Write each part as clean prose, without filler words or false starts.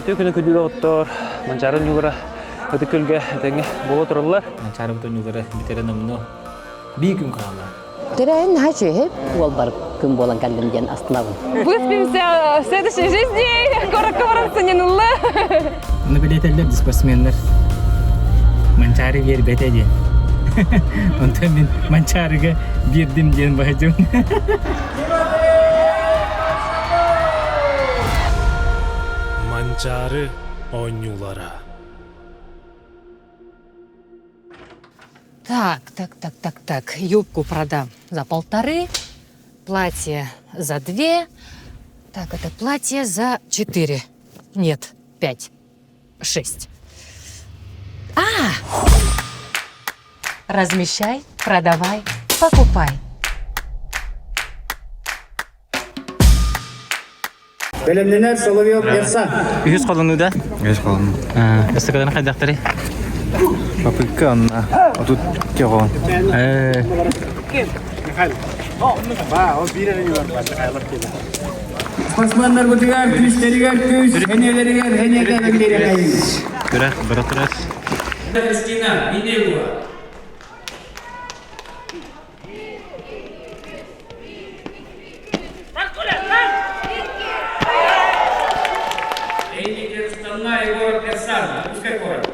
Үтүө күнү күндү доҕоттор, Манчаары ньуура Ытык Күөлгэ этэҥҥэ буола тураллар. Манчаарыбыт ньуулара бүтэрэ номнуо биир күн хаалла. Тэрээһин наһаа үчүгэй уолбар күн буолан кэллим диэн астынабын. Выспимся в следующей жизни, городка баран Оны билетеллер спортсменнар Манчаары биэрбэтэ диэн. Онтон мин Манчаарыга биэрдим диэн баһадьым. Манчаары оонньуулара. Так, так, так, так, так. Юбку продам за полторы, платье за две. Так, это платье за четыре. Нет, пять, шесть. А! Размещай, продавай, покупай. Бэлэмнэнэр Соловьев Ерса. Үһүс холонуу да? Үһүс холонуу. Ыстакаданы хайдахтары? Попытка онна. Отут кеҕон. Спортсменнарбытыгар күүстэригэр күүс, энэлэригэр энэлэрин биэрэхэйин. Күрэх, бара турар. Кристина Минегова. Эйникерстанна Егоров Персан, Пускай город.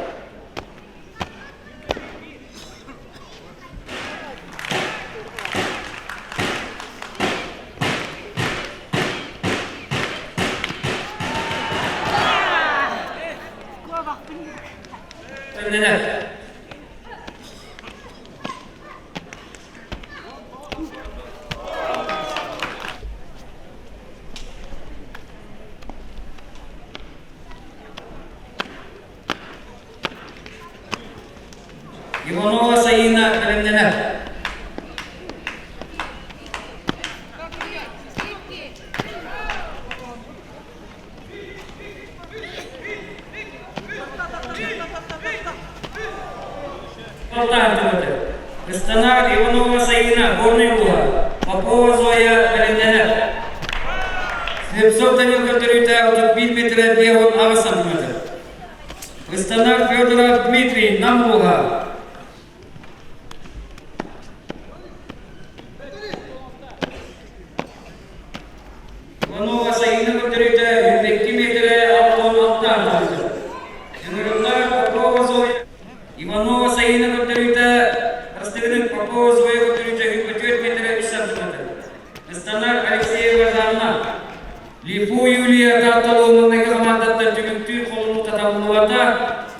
Иванова Саина бэлэмнэнэр. Ыстанар Иванова Саина, Горный улууһа, Попова Зоя бэлэмнэнэр. Слепцов Данил көрдөрүүтэ 31 метрэ 58 сантиметр. Ыстанар Федоров Дмитрий, Нам улууһа. Иванова Саина көрдөрүүтэ 102 метрэ 66 сантиметр. Ыҥырыллар Попова Зоя Иванова Саина көрдөрүүтэ Растыгынын Попова Зоя көрдөрүүтэ 24 метрэ 3 сантиметр. Ыстанар Алексеева Жанна Липу Юлия Таатталуу маҥнайгы хамаандаттан түмүктүүр холонуу таталлыбата.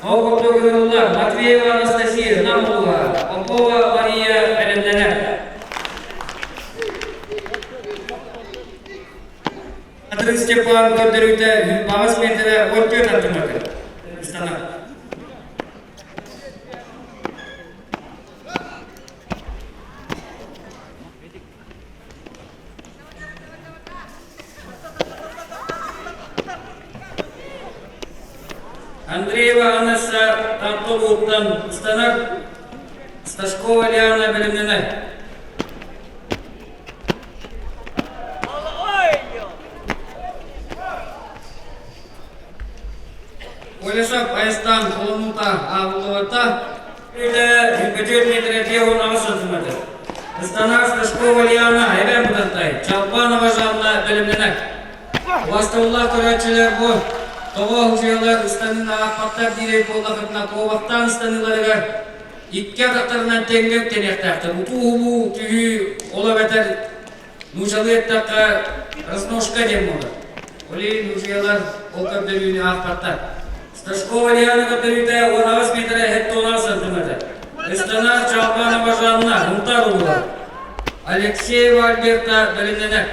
Ол курдук ыҥырыллар Матвеева Анастасия Нам улууһа, Попова Мария бэлэмнэнэр. Патрик Степан көрдөрүүтэ 28 миэтэрэ 14 сантиметр. Ыстанар. Андреева Анесса Таптовуттан ыстанар, Сташкова Лиана бэлэмнэнэр. Колесов Айстан холонуута ааҕыллыбата. Үлэ 24 метрэ 58 сантиметр. Ыстанар Сташкова Лиана Эбээн Бытантай, Чалбанова Жанна бэлэмнэнэр. Убастабыллаах көрөөччүлэр бу тоҕо уһуйалар ыстаныыны аахпаттар диирэй буоллахытына куобахтаан ыстаныыларыгар икки атахтарынан тэҥҥэ үктэниэхтээхтэр. Утуу-уһулуу түһүү ол эбэтэр нуучалыы эттэххэ разножка диэн буолар. Ол иһин уһуйалар ол көрдөрүүнү аахпаттар. Сташкова Лиана көрдөрүүтэ 18 метрэ 76 сантиметр. Ыстанар Чалбанова Жанна Мунтар улууһа. Алексеева Альберта бэлэмнэнэр.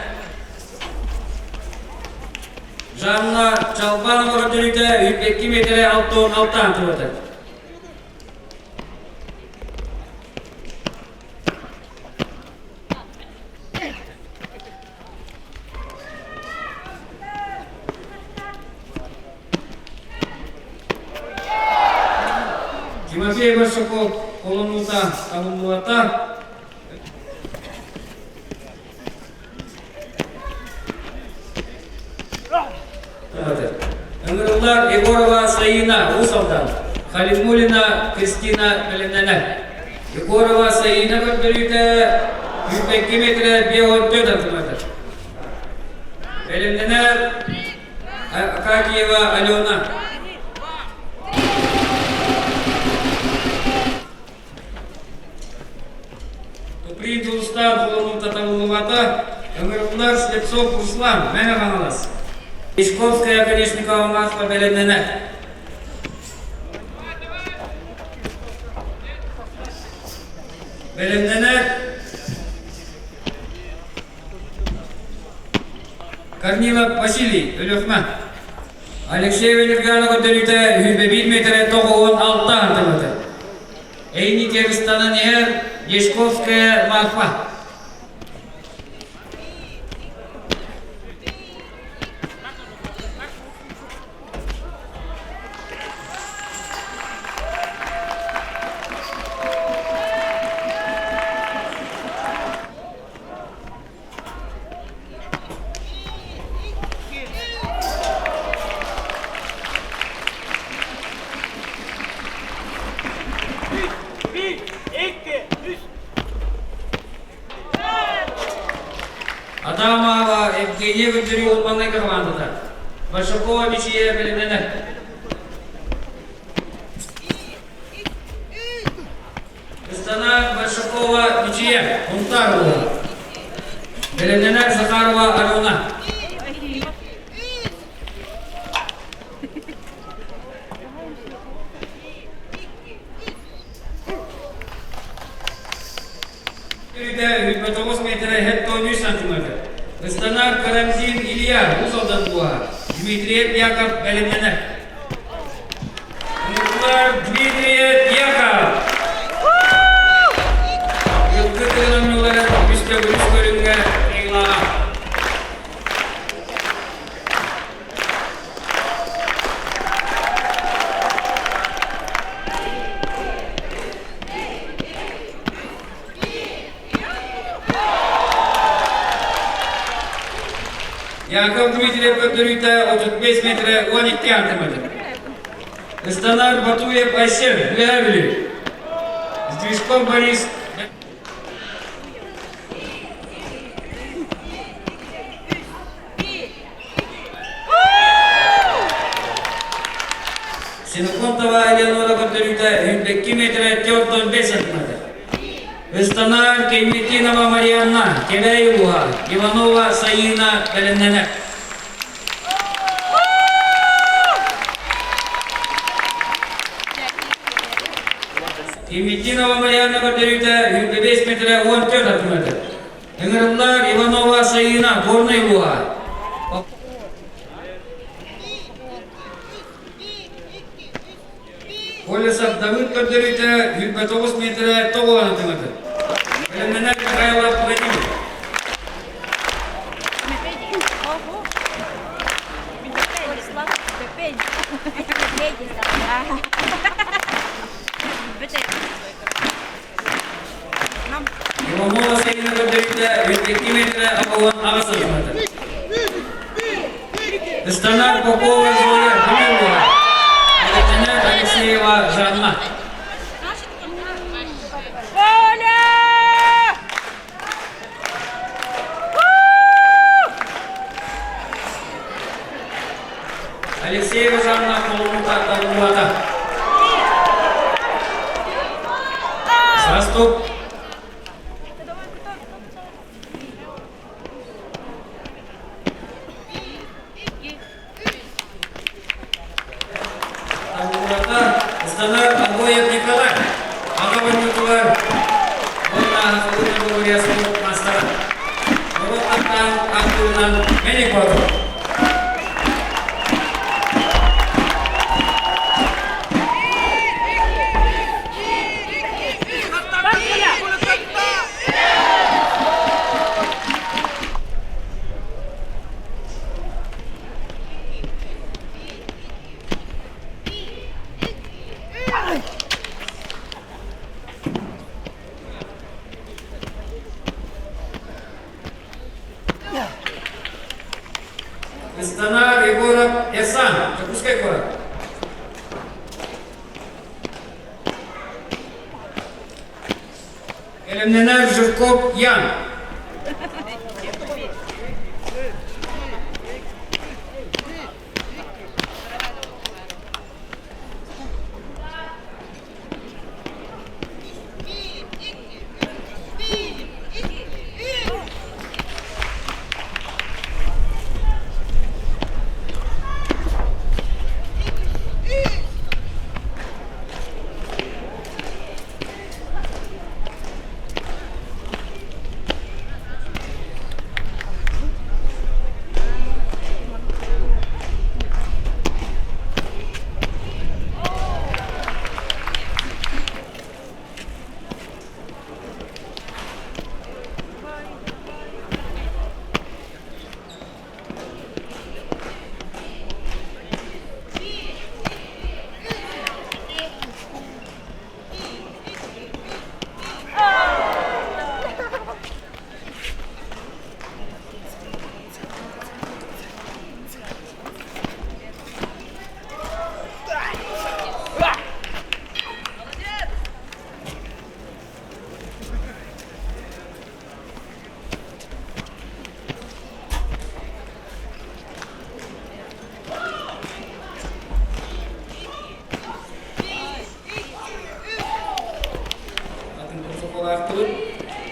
Жанна Чалбанова көрдөрүүтэ 22 метрэ 66 сантиметр. Тимофей Большаков холонуута табыллыбата. Ыҥырыллар Егорова Саина Уус Алдан, Халимулина Кристина бэлэмнэнэр. Егорова Саина көрдөрүүтэ 102 метрэ 54 сантиметр. Бэлэмнэнэр Акакиева Алена. Туприн Дьулустаан холонун таталлыбата, ыҥырыллар Слепцов Руслан, Мэҥэ Хаҥалас. Дьячковская Колесникова Марфа бэлэмнэнэр. Бэлэмнэнэр Корнилов Василий, Өлүөхүмэ. Алексей Венерганов көрдөрүүтэ 101 метрэ 96 сантиметр. Эйни Кыргызстанан иһэр Дьячковская Марфа. Адамова Евгения Гончарёва маннык хамаандата. Большакова Мичийэ бэлэмнэнэр. Ыстана Большакова Мичийэ, Сунтаар улууһа. Бэлэмнэнэр Захарова Алена. Үрдэ 29 метрэ 73 сантиметр. Ыстанар Карамзин Илья, Уус Алдан улууһа. Дмитриев Яков бэлэмнэнэр. Дмитриев Яков! Быйылгы тыын оонньууларын үс төгүл көрүҥҥэ кыайыылааҕа. Яков Дмитриев көрдөрүүтэ 35 метрэ 12 сантиметр. Ыстанар Батуев Айсен, Үөһээ Бүлүү. Сдвижков Борис Синоконтова Элеонора көрдөрүүтэ 22 метрэ 4,5 сантиметр. Ыстанар Кельметинова Марианна, Кэбээйи улууһа, Иванова Саина бэлэмнэнэр. Кельметинова Марианна көрдөрүүтэ 25 метрэ 14 сантиметр. Ыҥырыллар Иванова Саина, Горнай улууһа. Колесов Давыд көрдөрүүтэ 29 метрэ тоҕуоһан тыҥатыр. Бэлэмнэнэр Михайлов Владимир. Иванова Сайына көрдөрүүтэ 22 метрэ 98 сантиметр. Ыстанар Попова Зоя Гумилова. Александра Алексеева Жанна. Алексеева Жанна Холомута Таллата. Заступ. Таллата Ыстанар Обоев Николай. Аҕа бонньутугар уонна Хахылы Договория спорт маастара. Норуот аттаан аттыынан Мэник Боотур. Ыстанар Егоров Эрсан, Дьокуускай куорат. Бэлэмнэнэр Жирков Ян.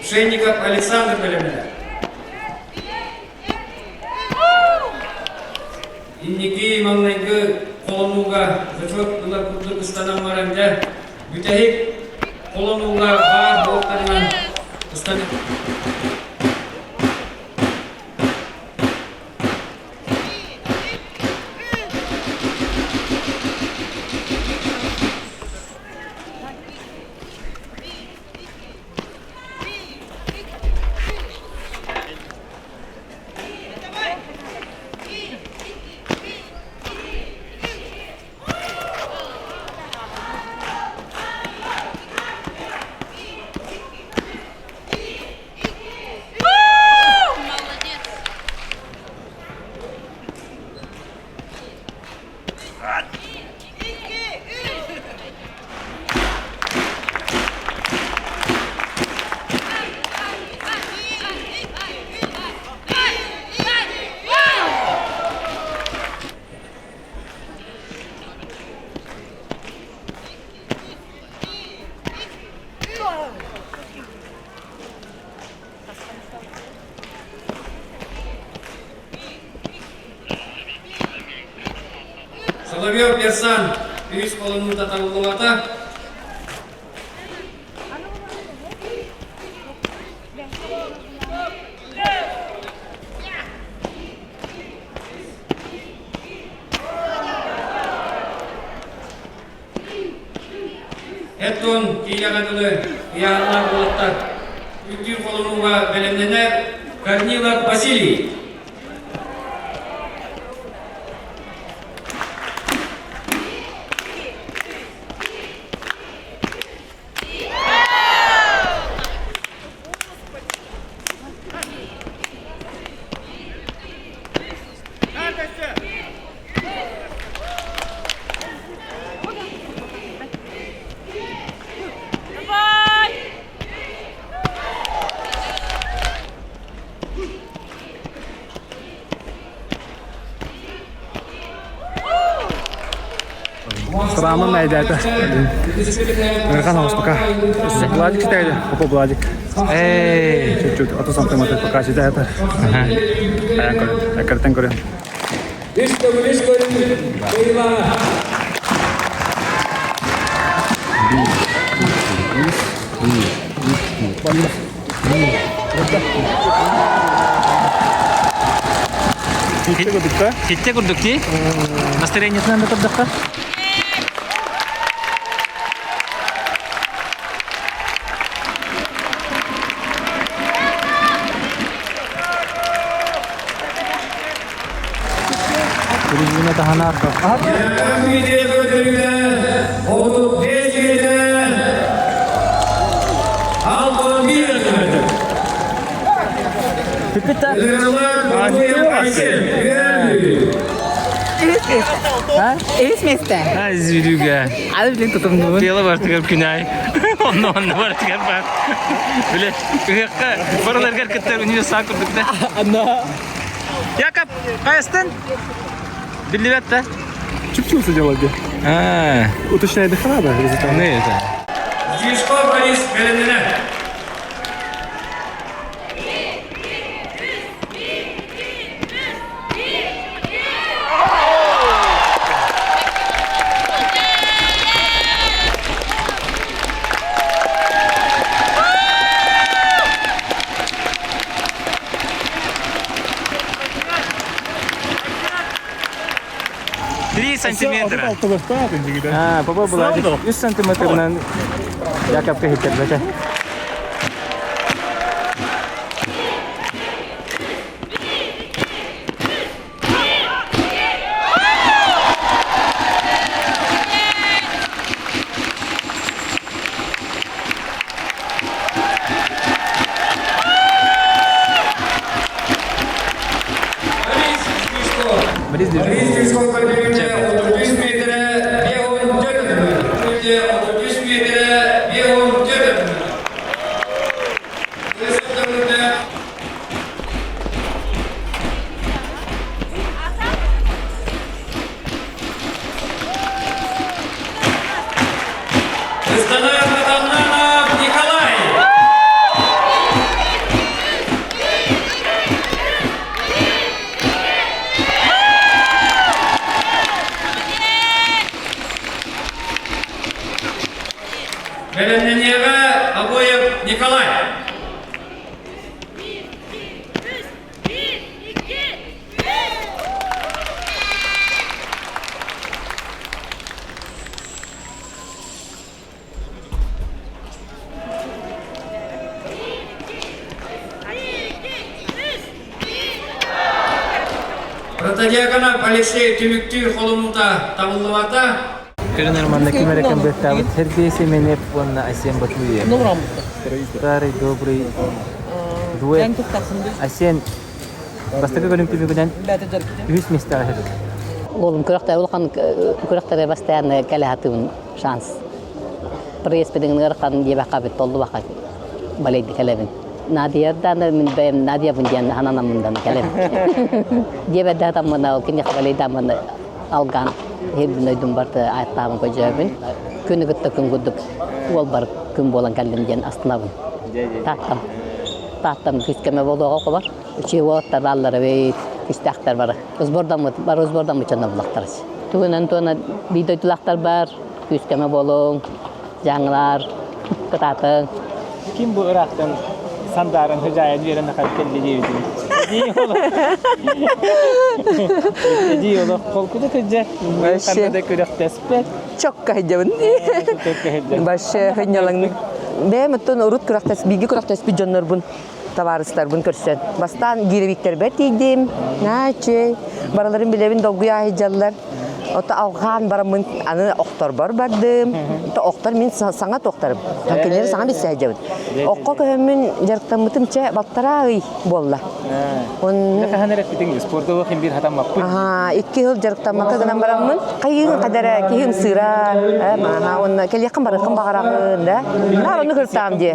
Пшенников Александр бэлэмнэнэр. Инники маҥнайгы холонууга зачет ылар курдук ыстанан баран дьэ бүтэһик холонууга баар буолтарынан ыстан Соловьев Ерсан үс холонуута табыллыбата. Эттон киилэҕэ дылы ыйааһыннаах уолаттар үрдүүр холонууга бэлэмнэнэр Корнилов Василий. Срамын мәйдәті. Нұрхан ауыз пока. Владик читает, пока Владик. Эй! Чуть-чуть, а то сам ты пока читает. Картин көрем. Үс көмүл үс көрүҥ кыайыылааҕа. Ситте курдук дии. Настроениетынан да турдахха. Трибуна таһанаар Үс миэстэ. Зүрүгэ. Аны билин тутумнубун. Тела бартыгар күнай. Онно онно бартыгар бар. Биле, ыһыахха барыларгар кытта универсал курдук да. Анна. Якоб, хайастын? Биллибэт да? Чупчился дело где. А, Уточняй до храна результат. ну это. Жишков Борис Беленine. Три сантиметра. А, папа была 3 сантиметрынан Якобка хиттербете. Борис Движков көрдөрүүнэ 33 метрэ 54 33 метрэ 54 Ыстанаев Матаннанов Николай! Бэлэмнэниэҕэ Обоев Николай! Протодиаконов Алексей түмүктүүр холумута табыллыбата. Көрүн Романна ким эрэ кэмбиэттээбит Сергей Семенев уонна Асен Батуев. Старый добрый дуэт. Асен бастакы көрүҥ түмүгүнэн үһүс миэстэҕэ сытар. Уолум күрэхтэр улахан күрэхтэрэ бастаан кэлэ сатыыбын шанс. Приеспитин ыарахан диэбэххэ толлубакка балейды кэлэбин. Надиярдан мин бэйэм Надиябын диэн хананаммын кэлэбин. Диэбэрдэ таммына ол киниэхэ балейдаммын алган иһирбин ойдум барты ааттаабын көдьөөбүн. Күнү кытта күн курдук уол бар күн буолан кэллим диэн астынабын. Тааттам. Тааттам күскөмө болуоҕа кубар. Үчүгэй уолаттар бааллар эбит, күстээхтэр бары. Сбордаммыт, бары сбордаммыт дьонно буллахтар. Тугунан туона биир дойдулаахтар бар, күүскөмө буолуҥ, дьаҥылар, кытаатыҥ. Ким бу ыраахтан сандааран хыдьаайан үөрэн ахан кэллэ диэбитин. Эдии олох холкута сылдьар, ханна да күрэхтэспэт. Чокка сылдьабын. Вообще хынньалаҥнык. Бэйэм оттон урут күрэхтэс, бииргэ күрэхтэспит дьоннорбун табаарыстарбын көрсөн. Бастаан гиревиктэрбэр тиийдим. Наачы, барыларын билэбин долгуйа сылдьаллар. Ото алҕаан бараммын аны охторбор бардым. То охтор мин саҥа туохтарым. Кинилэри саҥа билсэ сылдьабын. Окко көһөммүн дьарыктаммытым чэ балтараа ый буолла. Он хаһан эрэппитиң спорду хим бир хатаммаппын. Аха, икки жыл дьарыктаммакка гынан бараммын. Хайыын кадара киһим сыра, аха, онна кэлиэххин барыаххын баҕараҕын да. Наар ону кыртаам дии.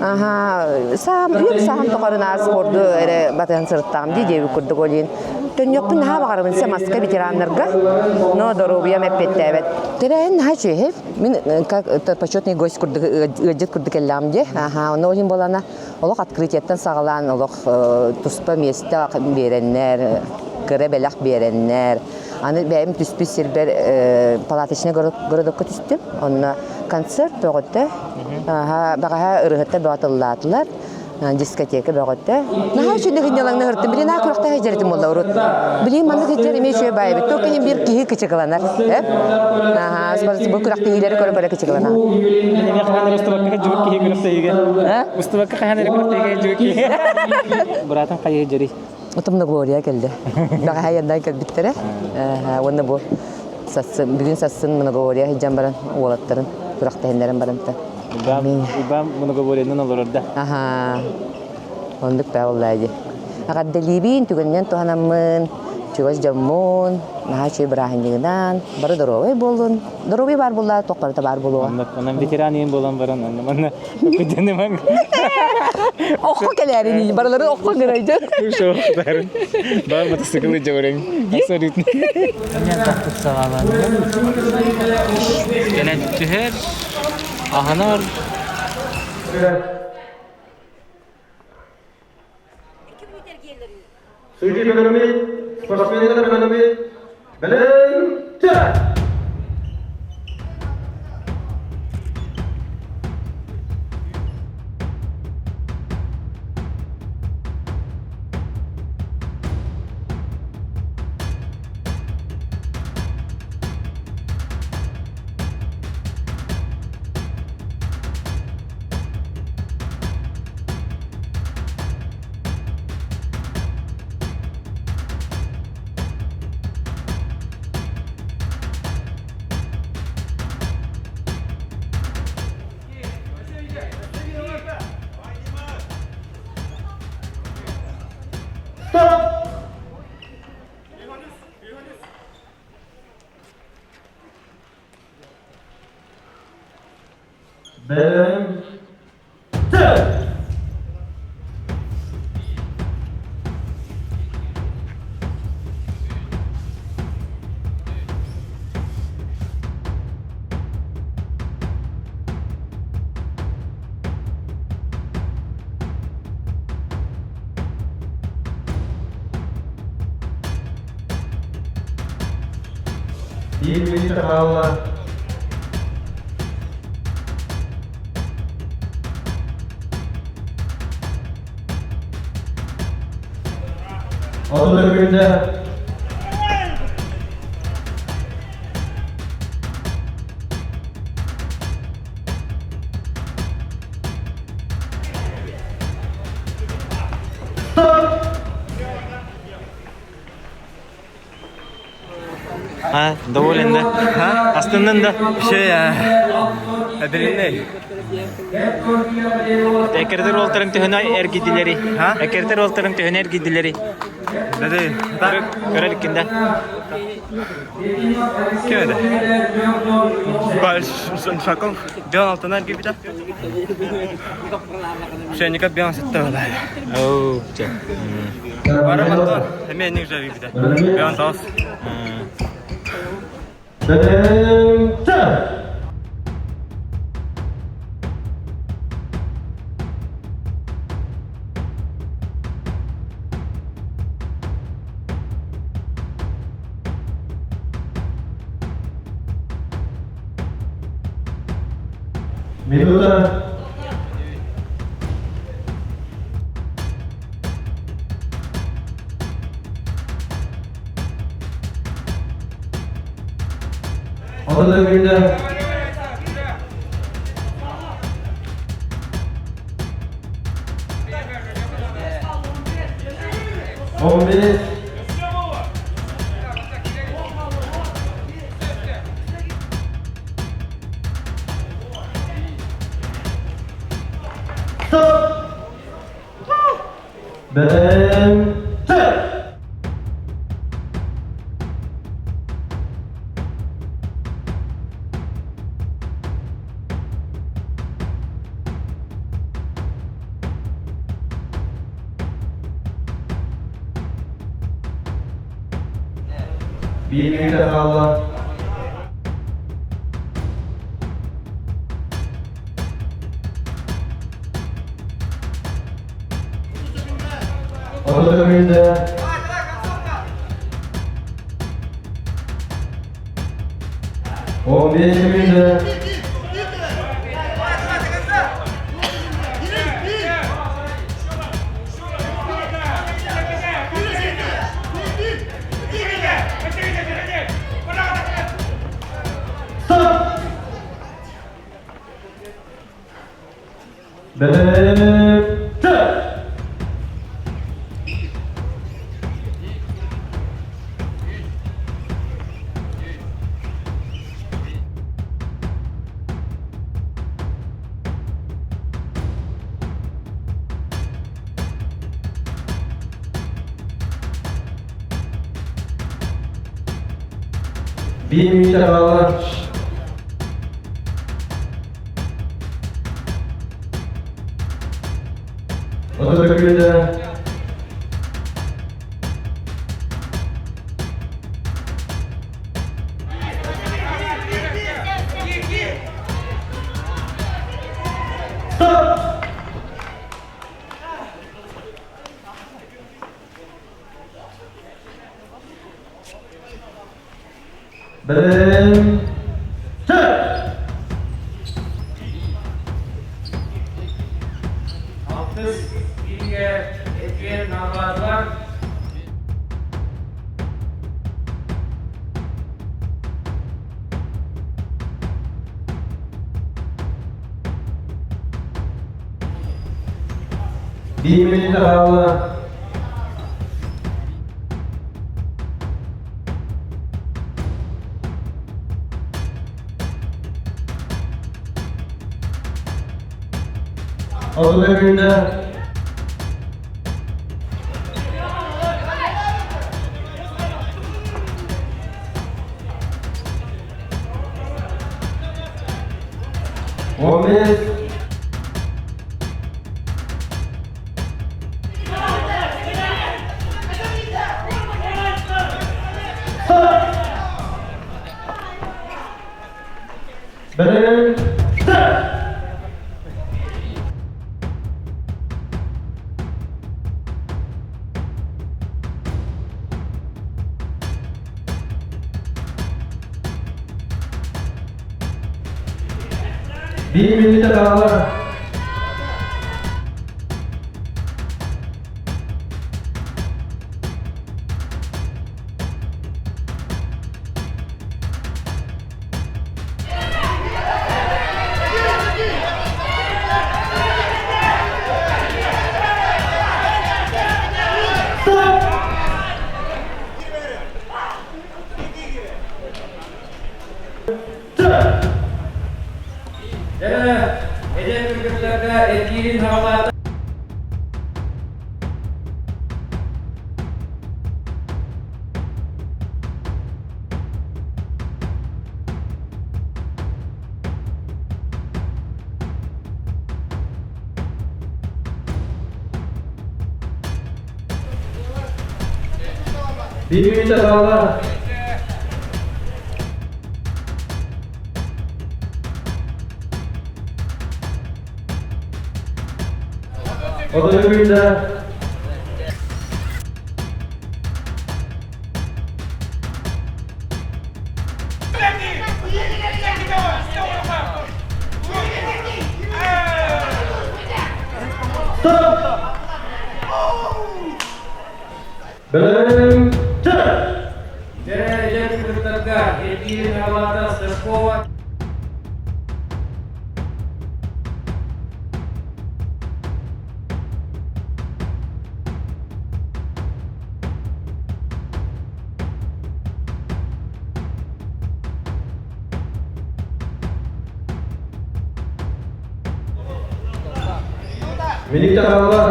Аха, саам, үйэм саам тухары спорду эрэ батыһан сырыттаам дии диэбит курдук олин. Төннүөхпүн наһаа баҕарабын сэ маска ветераннарга, но доруобуйам эппиэттээбэт. Тэрээһин наһаа үчүгэй. Мин как почетный гость курдук ыалдьыт курдук кэллэҕим дии. Аха, ону олин буолана олох открытиеттан саҕалаан олох туспа миэстэ биэрэннэр, кыра бэлэх биэрэннэр. Аны бэйэм түспүт сирбэр палаточный городокка түстүм. Онно концерт бөҕөтө, баҕаһа ырыһыттар бөҕө тыллаатылар, дискотека бөҕөтө. Наһаа үчүгэй сынньалаҥны ыһыртым. Билин аа күрэхтэһэ дьэритим буолла урут. Билин маннык сылдьар эмиэ үчүгэй баайбыт. Только иһин биир киһи кычыкыланар. Аха, бу күрэхтэһиилэри көрө-көрө кычыкыланар. Эмиэ хаһан эрэ устубакка дьүбүк киһи күрэхтэһиигэ. Устубакка хаһан эрэ күрэхтэһиигэ дьүбүк киһи. Быраатым хайыы дьэри. Утумна Глория кэллэ. Бэҕэһээ яннан кэлбиттэрэ. Уонна бу сассын, бүгүн сассын многовория сылдьан баран уолаттарын күрэхтэһиннэрэн баранта. Уйбаан многовориянан олорор да. Аха. Оннук да буолла дии. Эҕэрдэлиибин, түгэнинэн туһанаммын. Чугас дьоммун, наһаа үчүгэй бырааһынньыгынан, бары доруобай буоллун. Доруобай баар буолла, туох барыта баар буолуо. Онон ветеран иин буолан баран, онно манна күдэнэмэн. Оххо кэлээрин, барылары оххо гырайдыр. Шоқтарын. Бар мотоциклы жабырың. Абсолютно. Кэлэн түһэр, аһанар. Судьи бөлүмү, спортсменнар бөлүмү, бэлэмтэ! Стоп! Бэлэм Биир мүнүүтэ хаалла. 30 секунда. А, доволен да? А? Астыннын да? Şey Эбилинней. Экердер олтарын төһөнө эргидилери. Экердер олтарын төһөнө эргидилери. Деди. Көрөр иккинде. Ким edi? Шаков Бион алтынан эргибитэ. Шенников Бион сетте Оу, чэ. Барым Антон, эмиэ инник же бибитэ. Бион тоҕус. Минута. 30 секунда. 15. Стоп! Бэлэм! Биир мүнүүтэ хаалла. 30 мүнүүтэ. 15 мүнүүтэ. Стоп! Бэлэм! Биир мүнүүтэ хаалла. 30 секунда. Стоп! Бэлэм! Алтыс бииргэ эргиэн наҕараадалар. Биир мүнүүтэ хаалла. 30 секунда. 15. Бэлэм! Биир мүнүүтэ хаалла. Эдэр кыргыттарга эргиирин хаҕалаата. Биир мүнүүтэ хаалла. 30 секунда. Стоп! Бэлэм! Дьэ, кыргыттарга эргиирин хаҕалаата Сташкова. Минутта хаалла.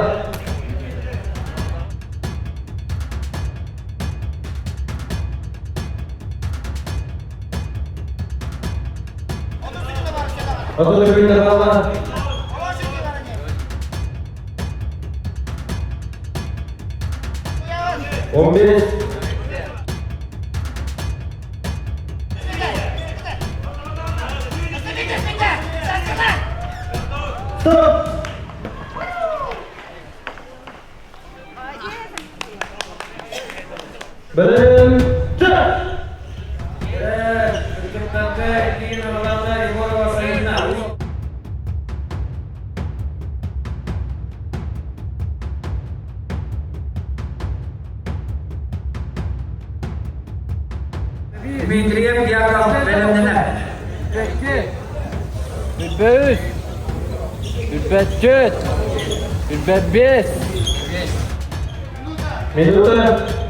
30 секунда хаалла. 15. Стоп! Бэлэм! Кыргыттарга эргиирин хаҕалаата Егорова Сайыына. Дмитриев Яков бэлэмнэнэр. Үбэт үс, үбэт төрт, үбэт бэс. Минута.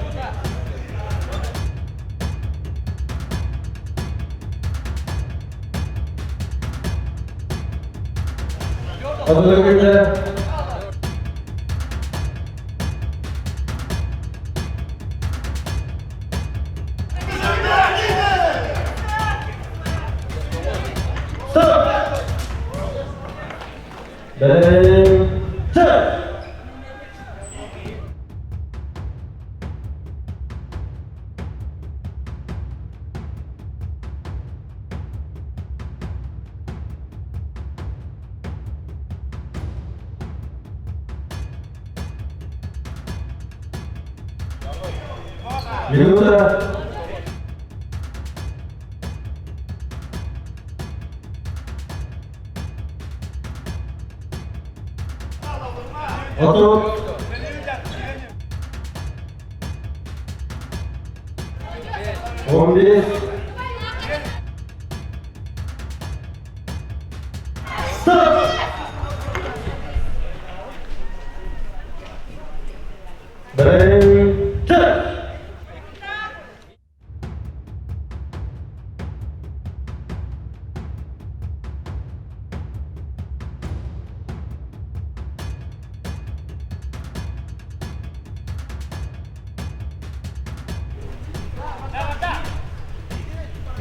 30 секунда. Бэлэм! Минута. 30. 15. Стоп! Бэлэм!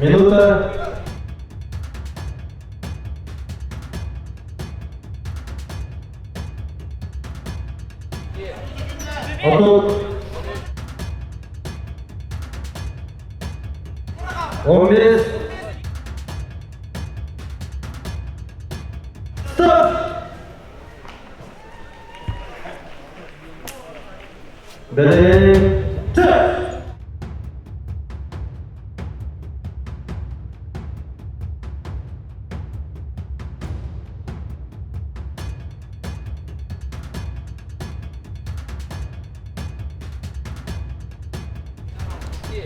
Минута. 30. 15. Стоп! Бэлэм!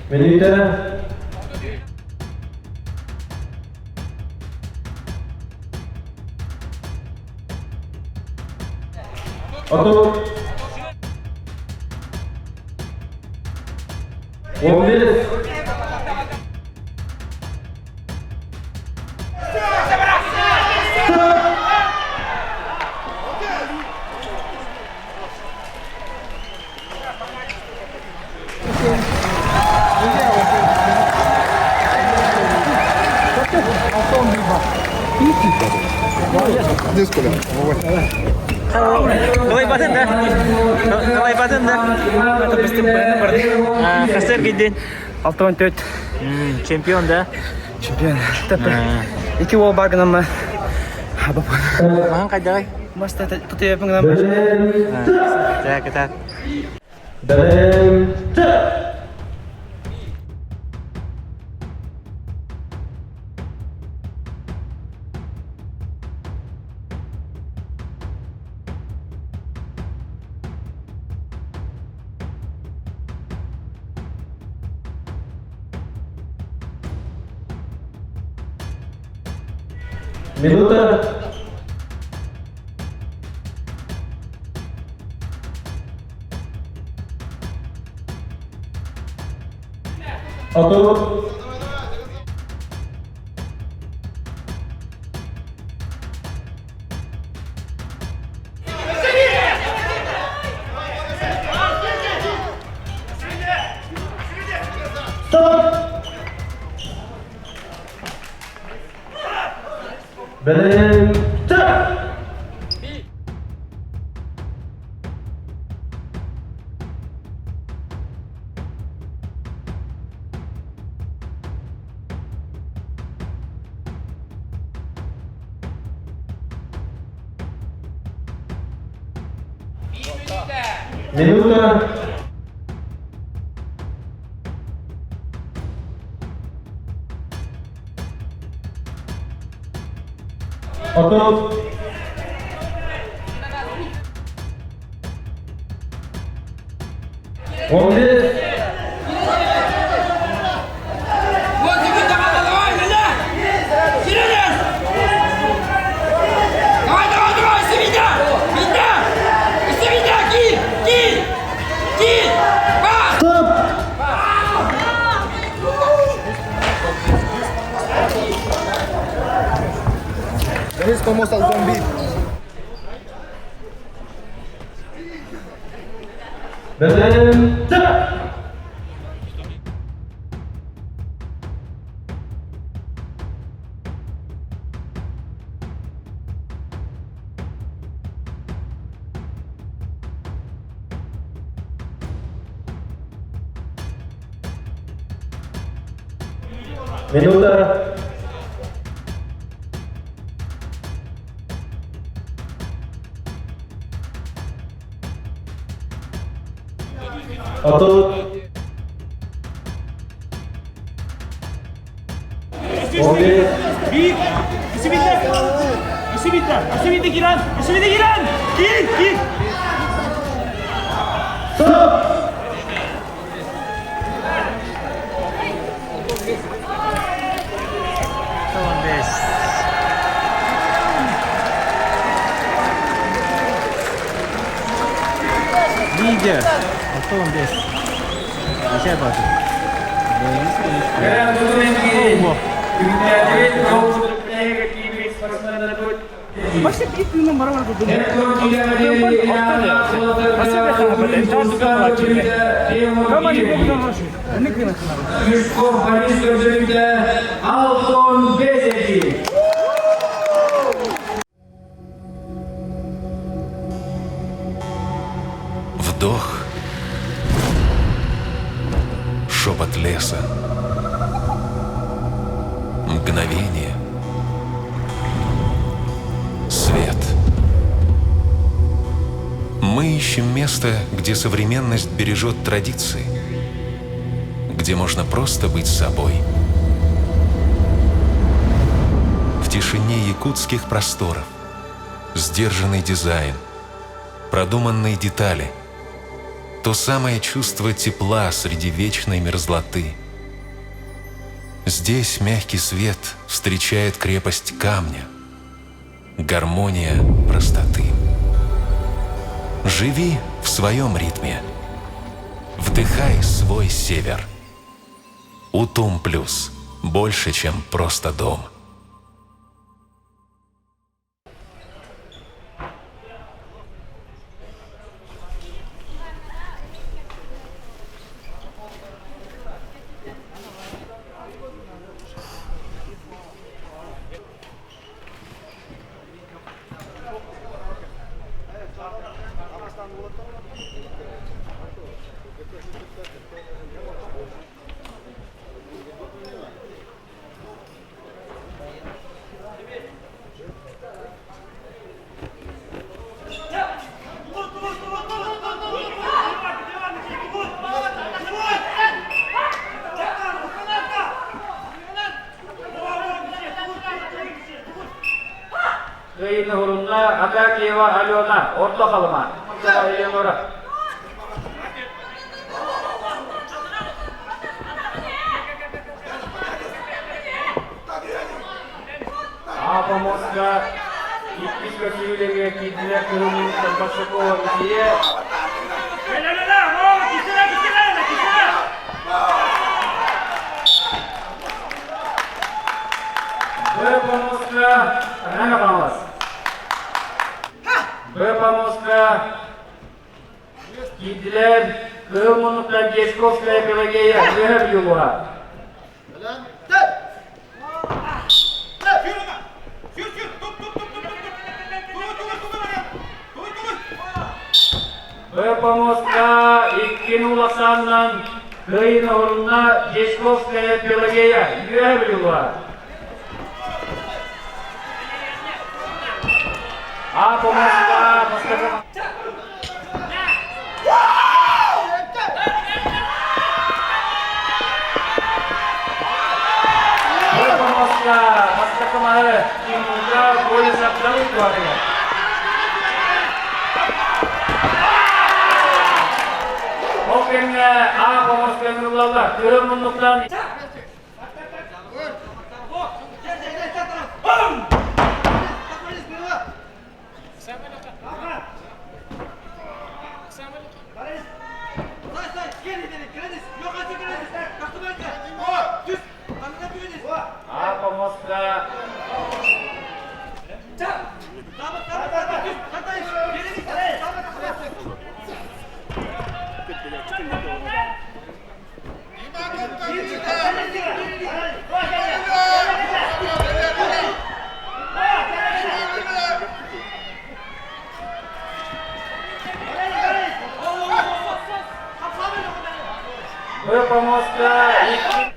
Минута. 30. 15. Калайбатын да? Калайбатын да? Хастар кийдин? 64. Чемпион да? Чемпион. Ики уол бар гынамма. Махан кайдагай? Маста тутуяпын гынамма. Так, так. Бэлэм! Минута. 30. Стоп! Бэлэм! Минута. 30. 15. Стоп! Бэлэм! Минута. Отут. 11. Стоп! Лидер. 65. Нечай баатыр. Мешков Борис көрдөрүүтэ Алтон Безеки. Вдох. Шепот леса. Мгновение. Свет. Мы ищем место, где современность бережет традиции, где можно просто быть собой. В тишине якутских просторов сдержанный дизайн, продуманные детали, то самое чувство тепла среди вечной мерзлоты. Здесь мягкий свет встречает крепость камня, гармония простоты. Живи в своем ритме. Вдыхай свой север. Утум Плюс. Больше, чем просто дом. Кыайыыны уһурунна Акакиева Алена, Орто Халыма. Элеонора. Апомостка иккис көсүүлэргэ киирдилэр кыһыл Барсукова Мисия. Б помостка Рана Павловс. Б помостка киирдилэр кыһыл муннуктан Дьячковская Пелагея Үөһэ Бүлүү. Б помостка икки улахсаанынан кыайыыны уһурунна Дьячковская Пелагея Үөһэ Бүлүү. А помостка бастакы Б помостка бастакы маһы Тимурга Колесов Давыд туһатыгар. Ол кэмҥэ А помостка ыҥырыллаллар. Кыһыл муннуктан А помостка Б помостка икки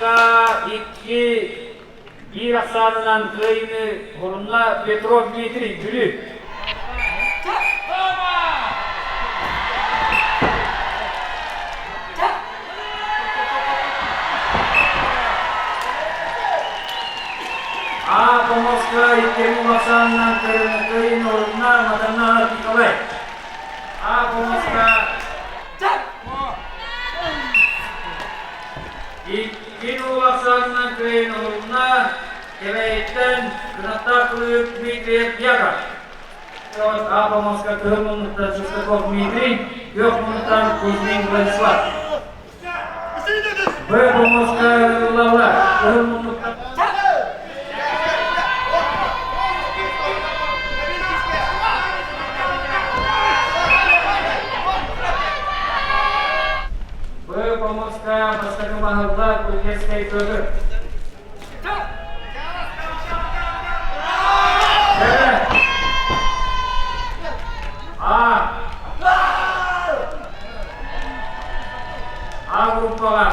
Помоска икки биир ахсаанынан кыайыыны орунна Петров Дмитрий, Бүлүү. А Помоска икки ахсаанынан кыайыыны орунна Матаннаев Николай. А Помоска Икки улахсаанынан кыайын уһунна Кэбээйиттэн кынаттаах кылыыт Дмитриев Яков. А Помоска кыһыл муннуктан Шестаков Дмитрий, күөх муннуктан Кузьмин Владислав. Б Помоска ыллалла кыһыл муннуктан Б Помоска бастакы баһылла Кузнецкай Петр. А. А группаҕа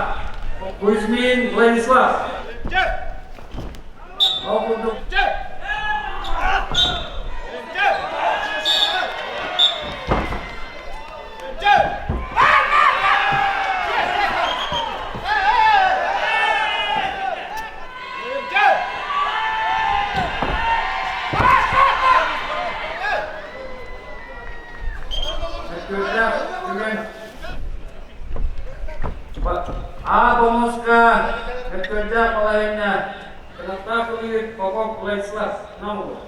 Кузьмин Владислав. Ол курдук Мөккүөрдээх түгэн А бонуска мөккүөрдээх балаһыанньа Кынаттаах ылыы Попов Владислав Намылов.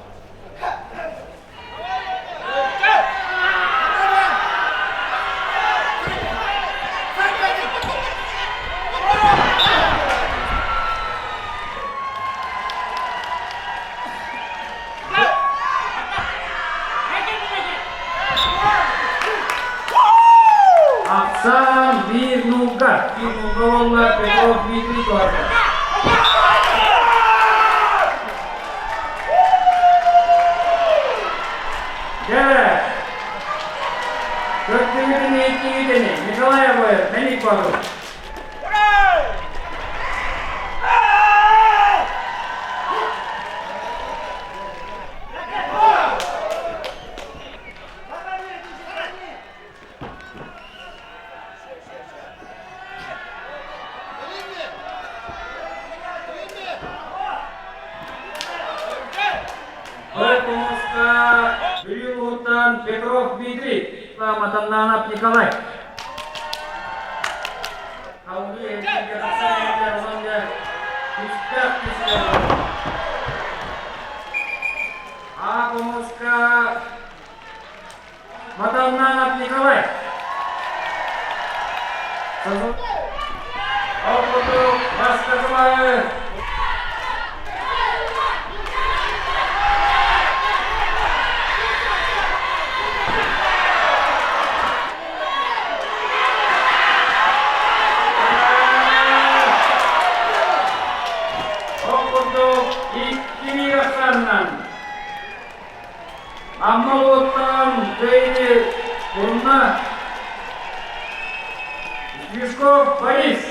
Ахсаан биир нуука, биир нуука буолла Петров Дмитрий Туатов. Дьэ, көрдүгүтүн иһиттигитини Николай Обоев, Мэник Боотур. Хомуска Бүлүү улууттан Петров Дмитрий, Матаннанов Николай. Салгыы эркингэ тахсан иһэр уонна түстээх түстээх. А хомуска Матаннанов Николай. Ол курдук бастакылары Ол курдук икки ахсаанынан Амма уоттаан Кыайыны урунна Юшков Борис.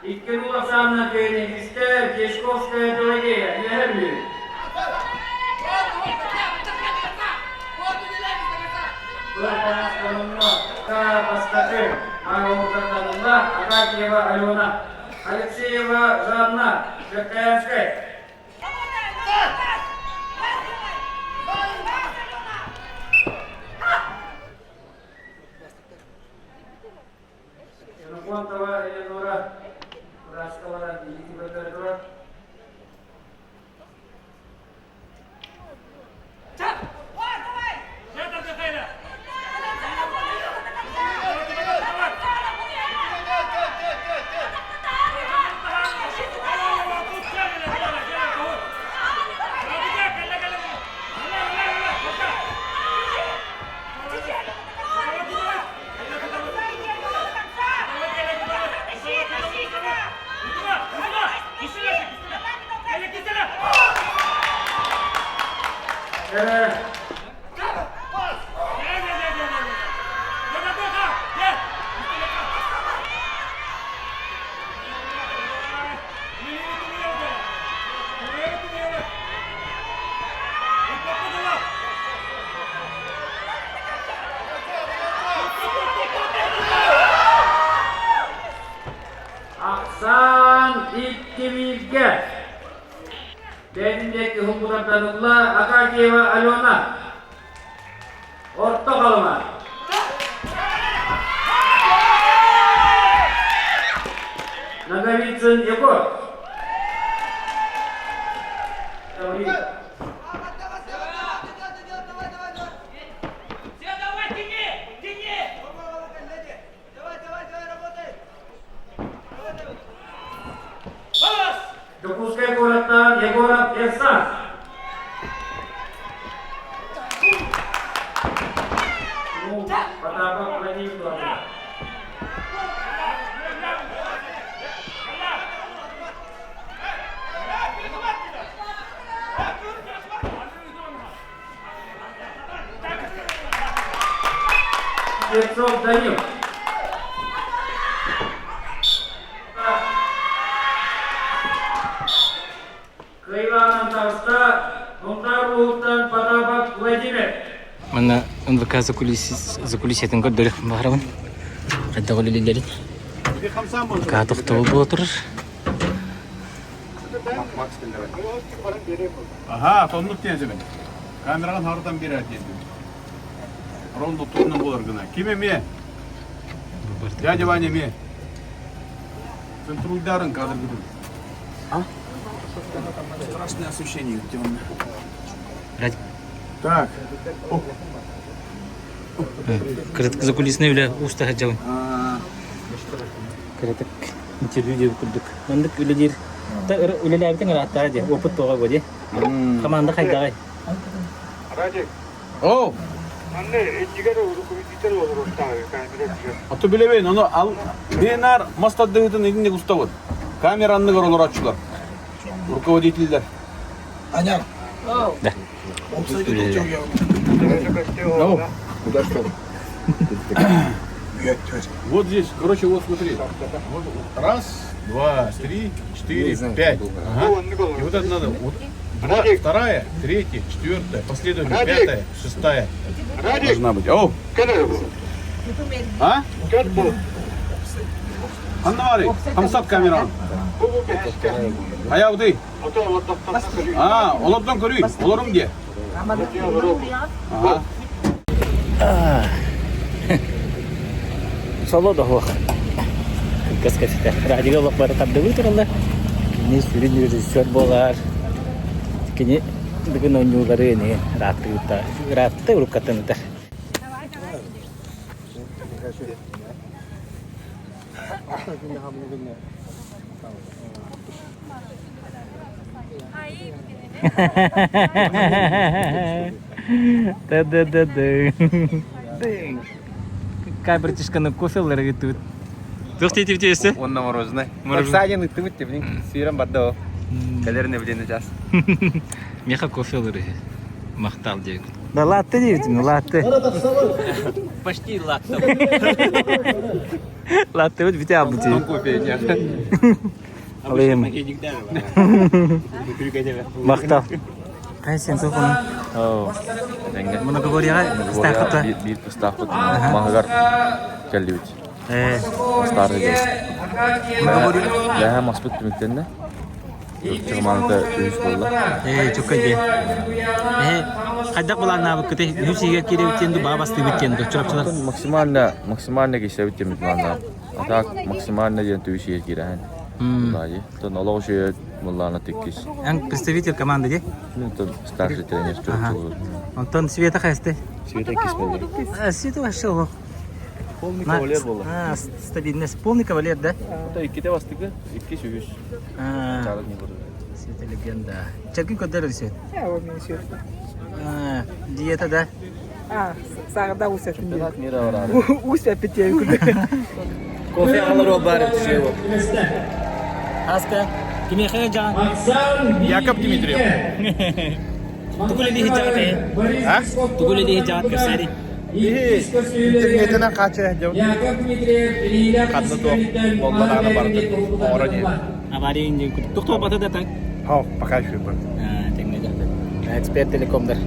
Икки Оксана Кёнигистер, Кишковская Пелагея, үөһэ Бүлүү. Бастакы Ааҕылланна Акакиева Алена, Алексеева Жанна, Верхоянскай. Ксенофонтова Элеонора Раскалара илии көрдөрө Ахсаан иккибииргэ Бэннек уһулларданылла Акакиева Алена Орто Халыма Ноговицын Егор Дьокуускай куораттан Егоров Эрсан. Потапов Владимир Владимирович. Слепцов Данил. Кыйванан таҕыста Сунтаар улууһуттан Потапов Владимир. Манна НВК закулисьетын көрдөрүөх баҕарабын. Хайдах үлэлииллэрин. Пока тохтобул буола турар. Аха, соннук диэн Камераҕын харытан биэрэр диэн. Рондо туһунан буолар гына. Ким эмиэ? Дядя Ваня эмиэ. Центруйдарын кадргытын. А? Страшное освещение темное. Так. Кырытык закулисный үлэ уста сылдьабын. Кырытык интервью диэбит курдук. Маннык үлэлиир үлэлээбитиҥ ырааттаҕа дии, опыт тоҕо бу дии. Команда хайдаҕай? Радик. О! Манна иннигэр руководитель олоруохтаах камера тиһэр. Ото билэбин, ону ал БНР мас тардыһыытын итинник устабыт. Камера анныгар олорооччулар. Руководителлэр. Аня. Да. Куда что? Вот здесь, короче, вот смотри. Раз, два, три, четыре, пять. Ага. И вот это надо. Вот, два, вторая, третья, четвертая, последовательно, пятая, шестая. Должна быть. О! А? Анна Марий, хамсат камеран. Хайа А, олордон көрүй, олорум де. Ага. Соло да суох. Кылгас кэпсэтэ. Радига олох бары тардыбыы тураллар. Кини сүрүн режиссер буолар. Кини бүгүн оонньуулары ини ырааттыгытта ыраатта уруккаттан ыытар. Да-да-да-да. Какая братишканы кофе ылларыгытыбыт. Туох тиэтибит Уонна мороженое. Сааден ыттыбыт тибин сүүрэн барда ол. Кэлэр не билин час. Меха кофе ылыры. Махтал диэбит. Да латте диэбитим, латте. Почти латте. Латте вот бите абыты. Кофе нет. Алыйым. Махтал. Кай сен соқын? Многоборьеға ыстаақыт Биир ыстаахпыт маһыгар кэллибит. Старый день. Лэһэ маспыт түмүктэннэ. Чыгымааныта үһүс буолла. Ээ, чукка дии. Ээ, хайдах былааннаабыккыты? Үһүс иһигэр киирэбит диэн дуу, баҕа бастыыбыт диэн дуу, чурапчылар? Максимально, максимально киирсэбит диэн былааннаабыт. А так максимально диэн түгүс иһигэр киирэһэн. Былаайы. Тон олох үчүгэй былаана тиккис. Эн представитель команды дии? Ну, тон старший тренер чурапчылар. Онтон Света хайасты? Света иккис буолла. Света вообще олох. Полный кавалер буолла. А, стабильность. Полный кавалер, да? Это икките бастыгы, иккис үһүс. Света легенда. Чэргин көрдөр Свет? Диета, да? А, сағда усәтин. Чемпионат мира барар. Усәпит Кофе алыр ол бары түшеу. Аска, кимехе жан? Яков Дмитриев. Тугу үлэлии сылдьаҕыт ээ? А? Тугу үлэлии сылдьаҕыт кэпсээри? Интернетинэн хааччах дьон ханна туох буолла даҕаны барытын оҥорон иһэр. Авария туох туолбата да так? Хо, пока еще бар. Эксперт телекомдар.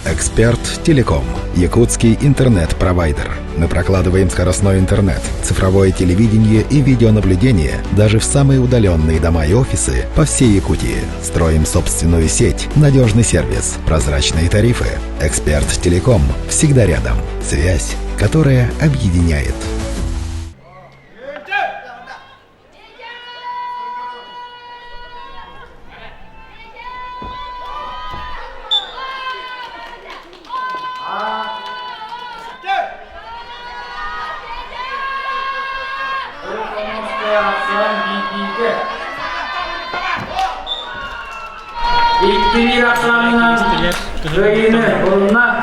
Эксперт Телеком. Якутский интернет-провайдер. Мы прокладываем скоростной интернет, цифровое телевидение и видеонаблюдение даже в самые удаленные дома и офисы по всей Якутии. Строим собственную сеть, надежный сервис, прозрачные тарифы. Эксперт Телеком всегда рядом. Связь, которая объединяет.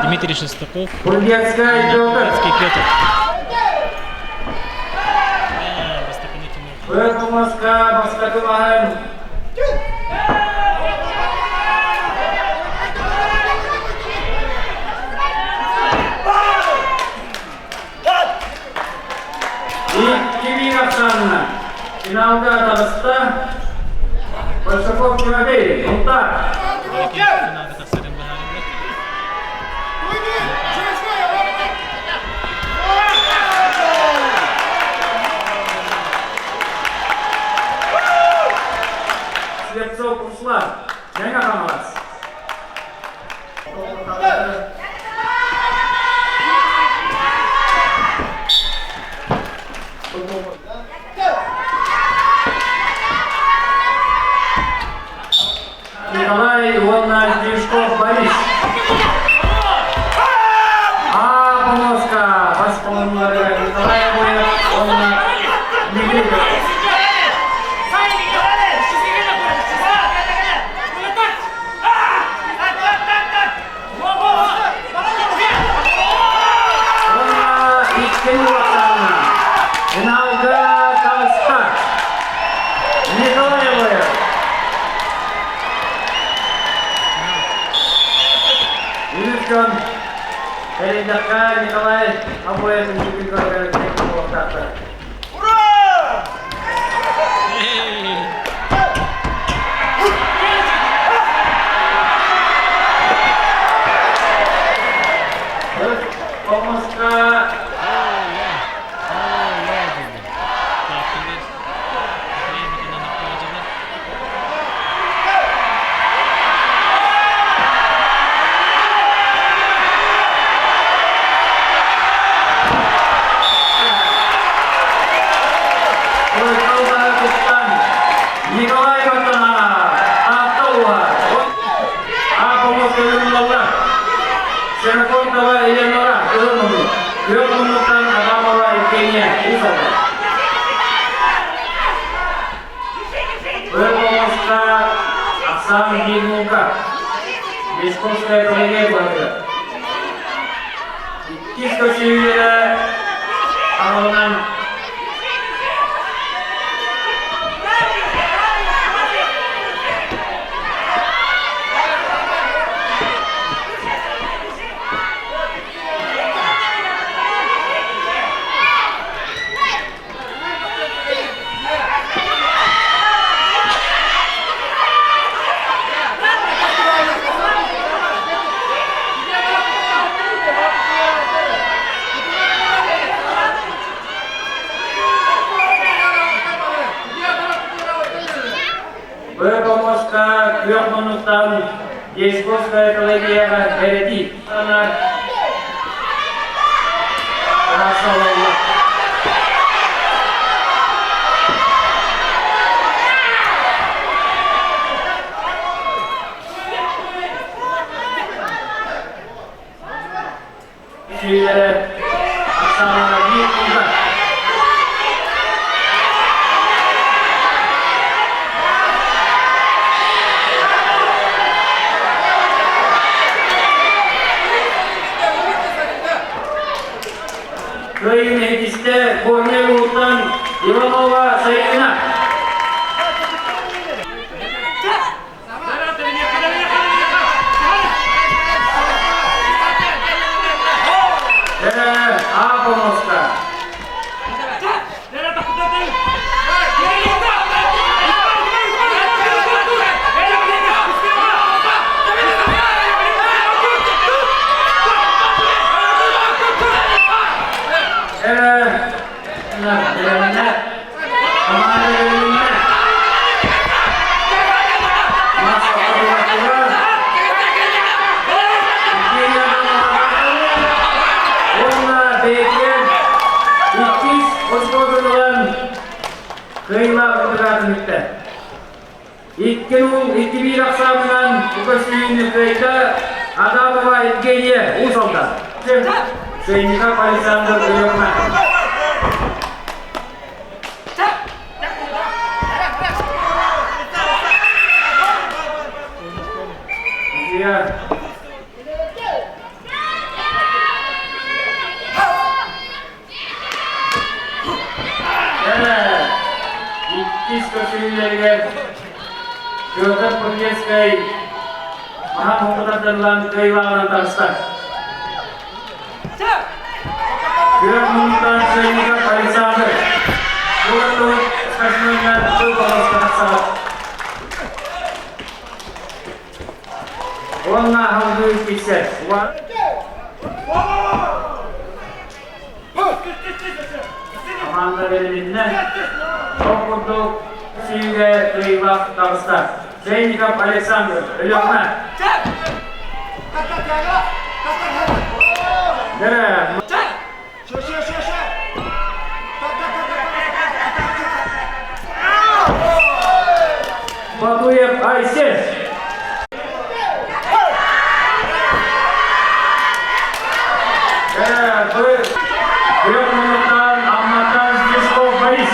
Дмитрий Шестаков, Петр. Петр. Көк бастакы маһын Икки ахсаанынан финалга таҕыста Большаков Тимофей, Мунтар. Слепцов Руслан, Мэҥэ Хаҥалас. Николай уонна Стрижков Борис. А Помоска бас колонналарыгар Николай Обоев уонна Дмитрий Уонна иккини уоттаана Финалга таҕыста Николай Обоев. Үгүс дьон тэрийдэххэ Николай Обоев үҥкүүтүн көрөр буолуохтаахтар. Хомуска Николай Батанов, Таатта Апомос Ксенофонтова Елеонора, Кылымову, Күөх Адамова Евгения Усова. Выполнска Оксана Гильмука, Мешковская коллегия барды. Иккис көсүүлэрэ аҕалынан Бөкомоска күөх муннуктан Десковская коллегияҕа бэрэтии Сүүлэрэ ахсааннара биир кулга. Кыайын иһитистэ Горнай улууттан Иванова Сайыына. Кыайыылаах ытыгаатын үттэ. Икки уул, икки биир ахсаанынан көстүүнү кыайда Адамова Евгения Уус Алдан. Сыйников Александр Өлөкмө. Иккис көрсүһүүлэригэр Петр Прудецкай маһа муҥутардыллан кыайыылааҕынан таҕыста. Күөх муннуктан Сыанников Александр Куораттыбыт спортсменнар тыл баҕаласка тахсабыт. Уонна аһылгыы киксэр. Хамаанда бэрилиннэ. Ол курдук сүүгэ кыайыылаах таҕыста. Чайников Александр, Өлүөхүмэ. Дэрэ. Батуев Айсен. Күөх муннуктан Амматтан Стешков Борис.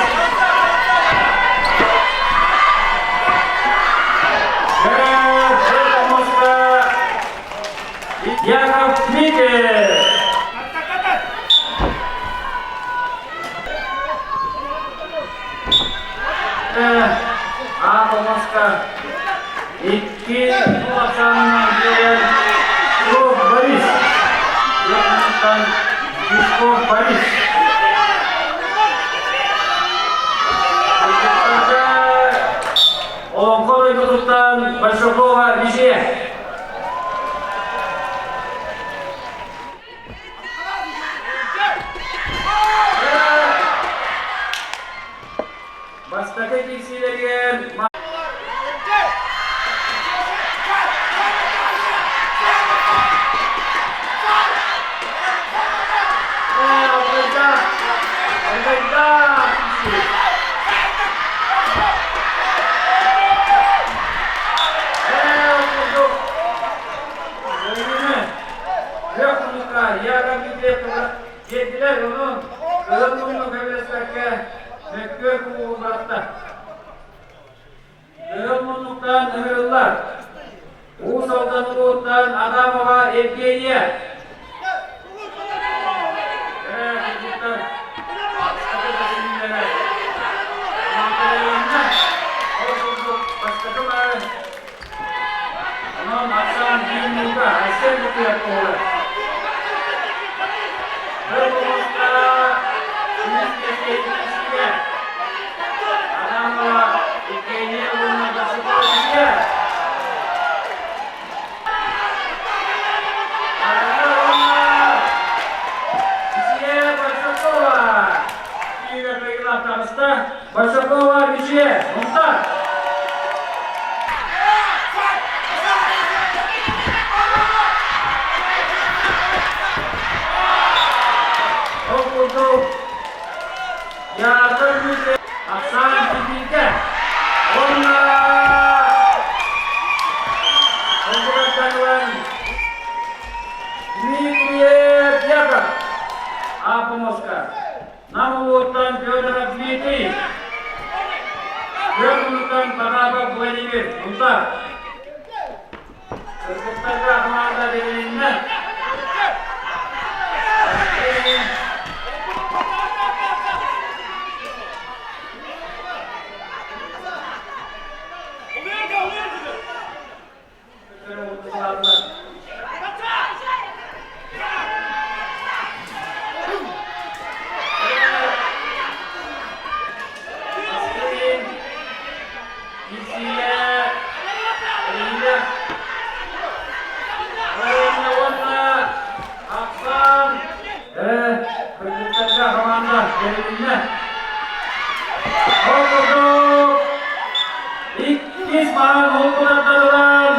Яков Дмитриев. Атомовка икки улаханынан киирэн Петров Борис. Якутскан Песков Борис. Олоҥхо дойдутуттан Большакова Лизия. Бастакы киирсиилэригэр Диэтилэр, ону ылын мунну көбүлэспэккэ мөккүөр кулугун бырахта. Кыһыл муннуктан ыҥырыллар. Уус Алдан улууһуттан Адамова Евгения. Онон ахсаан биир мууга Айсен Бутуев буолар. Бір улууска Министерскэй Адамова Евгения уонна Дашикова Лидия. Большакова Лидия, Мухтар. Ол курдук Яков Дмитриев Оксана Кипинке уонна Холбукаттан Дмитриев Яков Апомоска Нам улууттан Федоров Дмитрий Күөх Потапов Владимир Мунтар Кыргыттарга хамаанда бэрилиннэ. Кыргыттарга хамаанда бэрилиннэ. Ол курдук иккис маан холкутаттарынан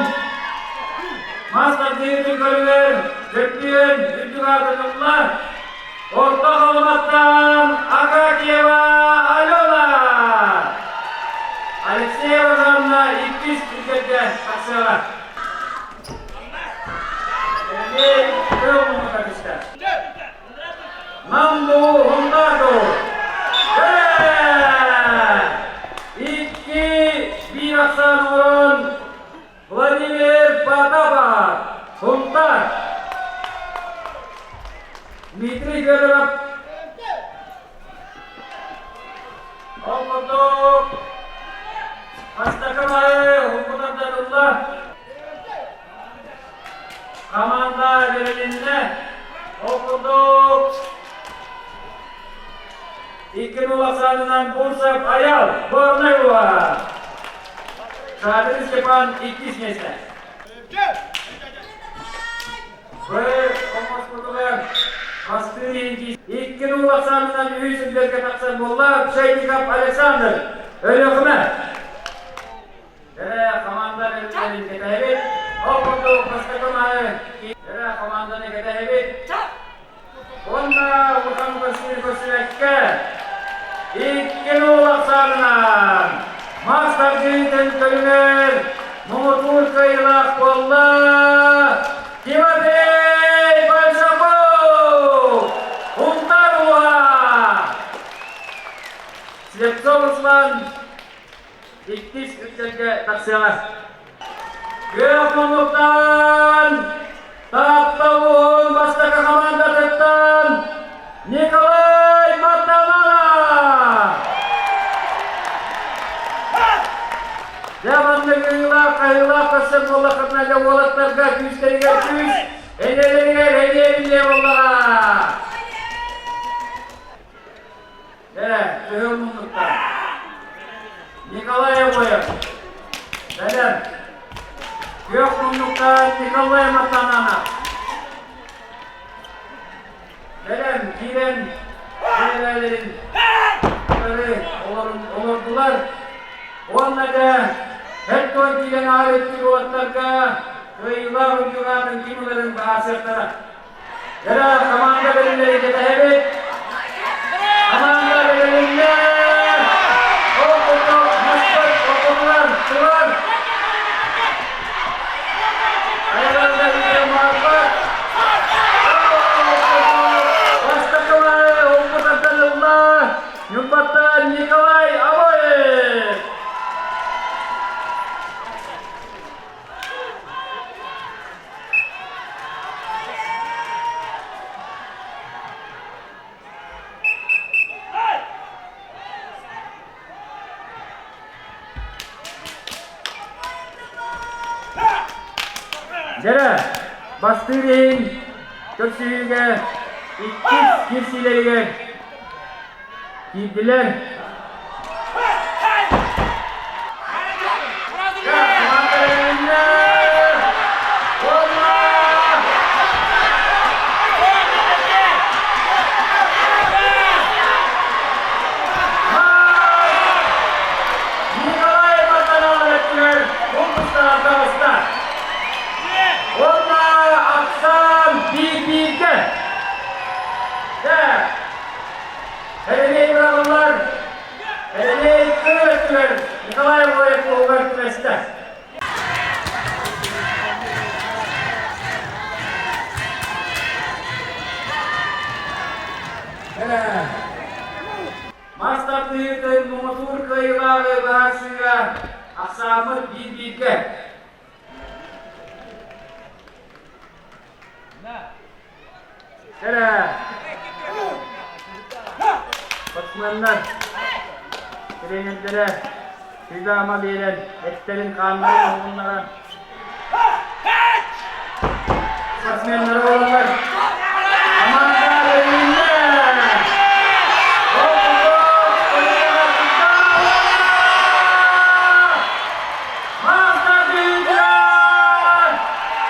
мас тардыытын көрүгэр Дьөппүөн үрдүк аатырылла Орто Халыматтан Акакиева Алена! үктэлгэ тахсыаҕа. Сергей тыл муннука түстэ. Мамбу Хундаку! Икки биир ахсаан оҥорон Владимир Потапов, Сунтаар. Дмитрий Федоров Ол курдук бастакы маһы уһукутардан ылла. Команда бэрилиннэ. Ол курдук 2-0 ахсаанынан Бурцев Аял, Горнай улууһа. Шадрин Степан иккис миэстэ. Б хомоспутугар бастыыр иһин 2-0 ахсаанынан үһүс үллэргэ тахсар буолла Пшенников Александр Өлүөхүмэ. Эрэ команда бэлэмнэрин кэтэһэбит. Ол курдук бастакы маһы эрэ команданы кэтэһэбит. Уонна улахан көрсүү көрсүбэккэ 2-0 ахсаанынан мас тардыытын көрүҥэр муҥутуур кыайыылаах буолла Тимофей Большаков! Сунтаар улууһа! Слепцов Руслан иккис үктэлгэ тахсыаҕа. Күөх муннуктан Таатта улууһун бастакы хамаандатыттан Николай Матанала! Дьэ маннык ыйыылаах хаһыылаах көрсөн буоллаххытына дьэ уолаттарга күүстэригэр күүс, энэлэригэр эниэ биллиэ буоллаҕа. Дьэ, кыһыл муннуктан Николай Обоев, бэлэм. Күөх муннуктан Николай Матананов. Бэлэм, киирэн бэйэлэрин кытары олордулар. Уонна дьэ, һэт-туон киирэн аар өттүк уолаттарга кыайыылаах үрдүк аатын ким ыларын быһаарсыахтара. Эрэ команда бэриллэрин кэтэһэбит. Команда бэрилиннэ. Ол курдук муспут ортотунан турар. Айыларда бүтэн барбат. Бастакылары олбутартан ылла. Ньурбаттан Николай Абоев. Дьэрэ, бастыыр иһин көрсүһүүгэ иккис киирсиилэригэр киирдилэр. Николай Матанов өттүгэр култустар таҕыста. Уонна ахсаан биир-бииргэ. Эрэлэй быраҕыллар, эрэлэй кыр өттүгэр Николай Воев уһугар түбэстэ. Мас тардыһыытын муҥутуур кыайыылааҕы быһаарсыыга ахсааммыт биир-бииргэ. Кэрэ! Спортсменнар тренердэрэ сүбэ-ама биэрэн, эттэрин-хааннарын уһуннаран спортсменнары олороллор. Команда бэрилиннэ! Мастер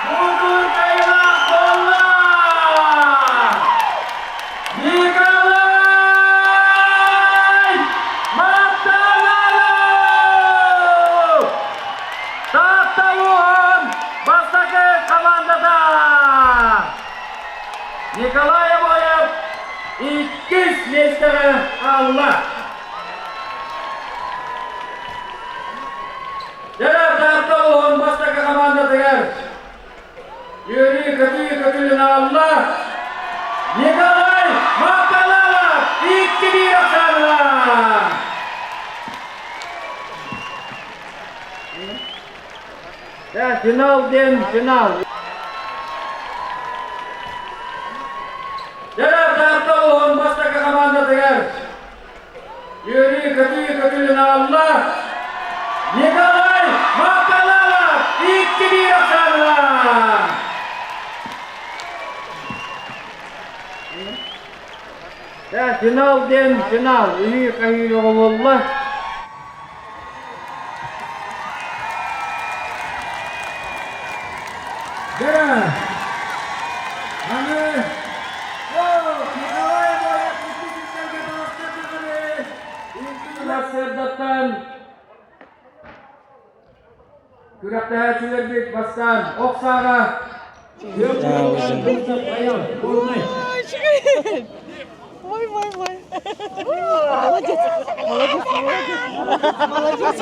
Муҥутуур кыайыылаах буолла! Николай Мартанов! Таатта улууһун бастакы хамаандата! Николай Обоев иккис миэстэҕэ хаалла. Дьэ, Таатта улууһун Үөрүү-көтүү көтүлүн Николай Маппалалов 2-1 ахсаанынан! Финал ден финал. Дьэ, Таатта улууһун бастакы хамаандатыгар үөрүү-көтүү көтүлүн аалла Николай Маппалалов 2-1 ахсаанынан! Дьэ, финал диэн финал. Үһүү-хаһыы бөҕө буолла. Дьэ, аны Николай Сырдаттан күрэхтэһээччилэрбит бастаан ох сааҕа Мой, мой, мой. Молодец, молодец, молодец. Молодец.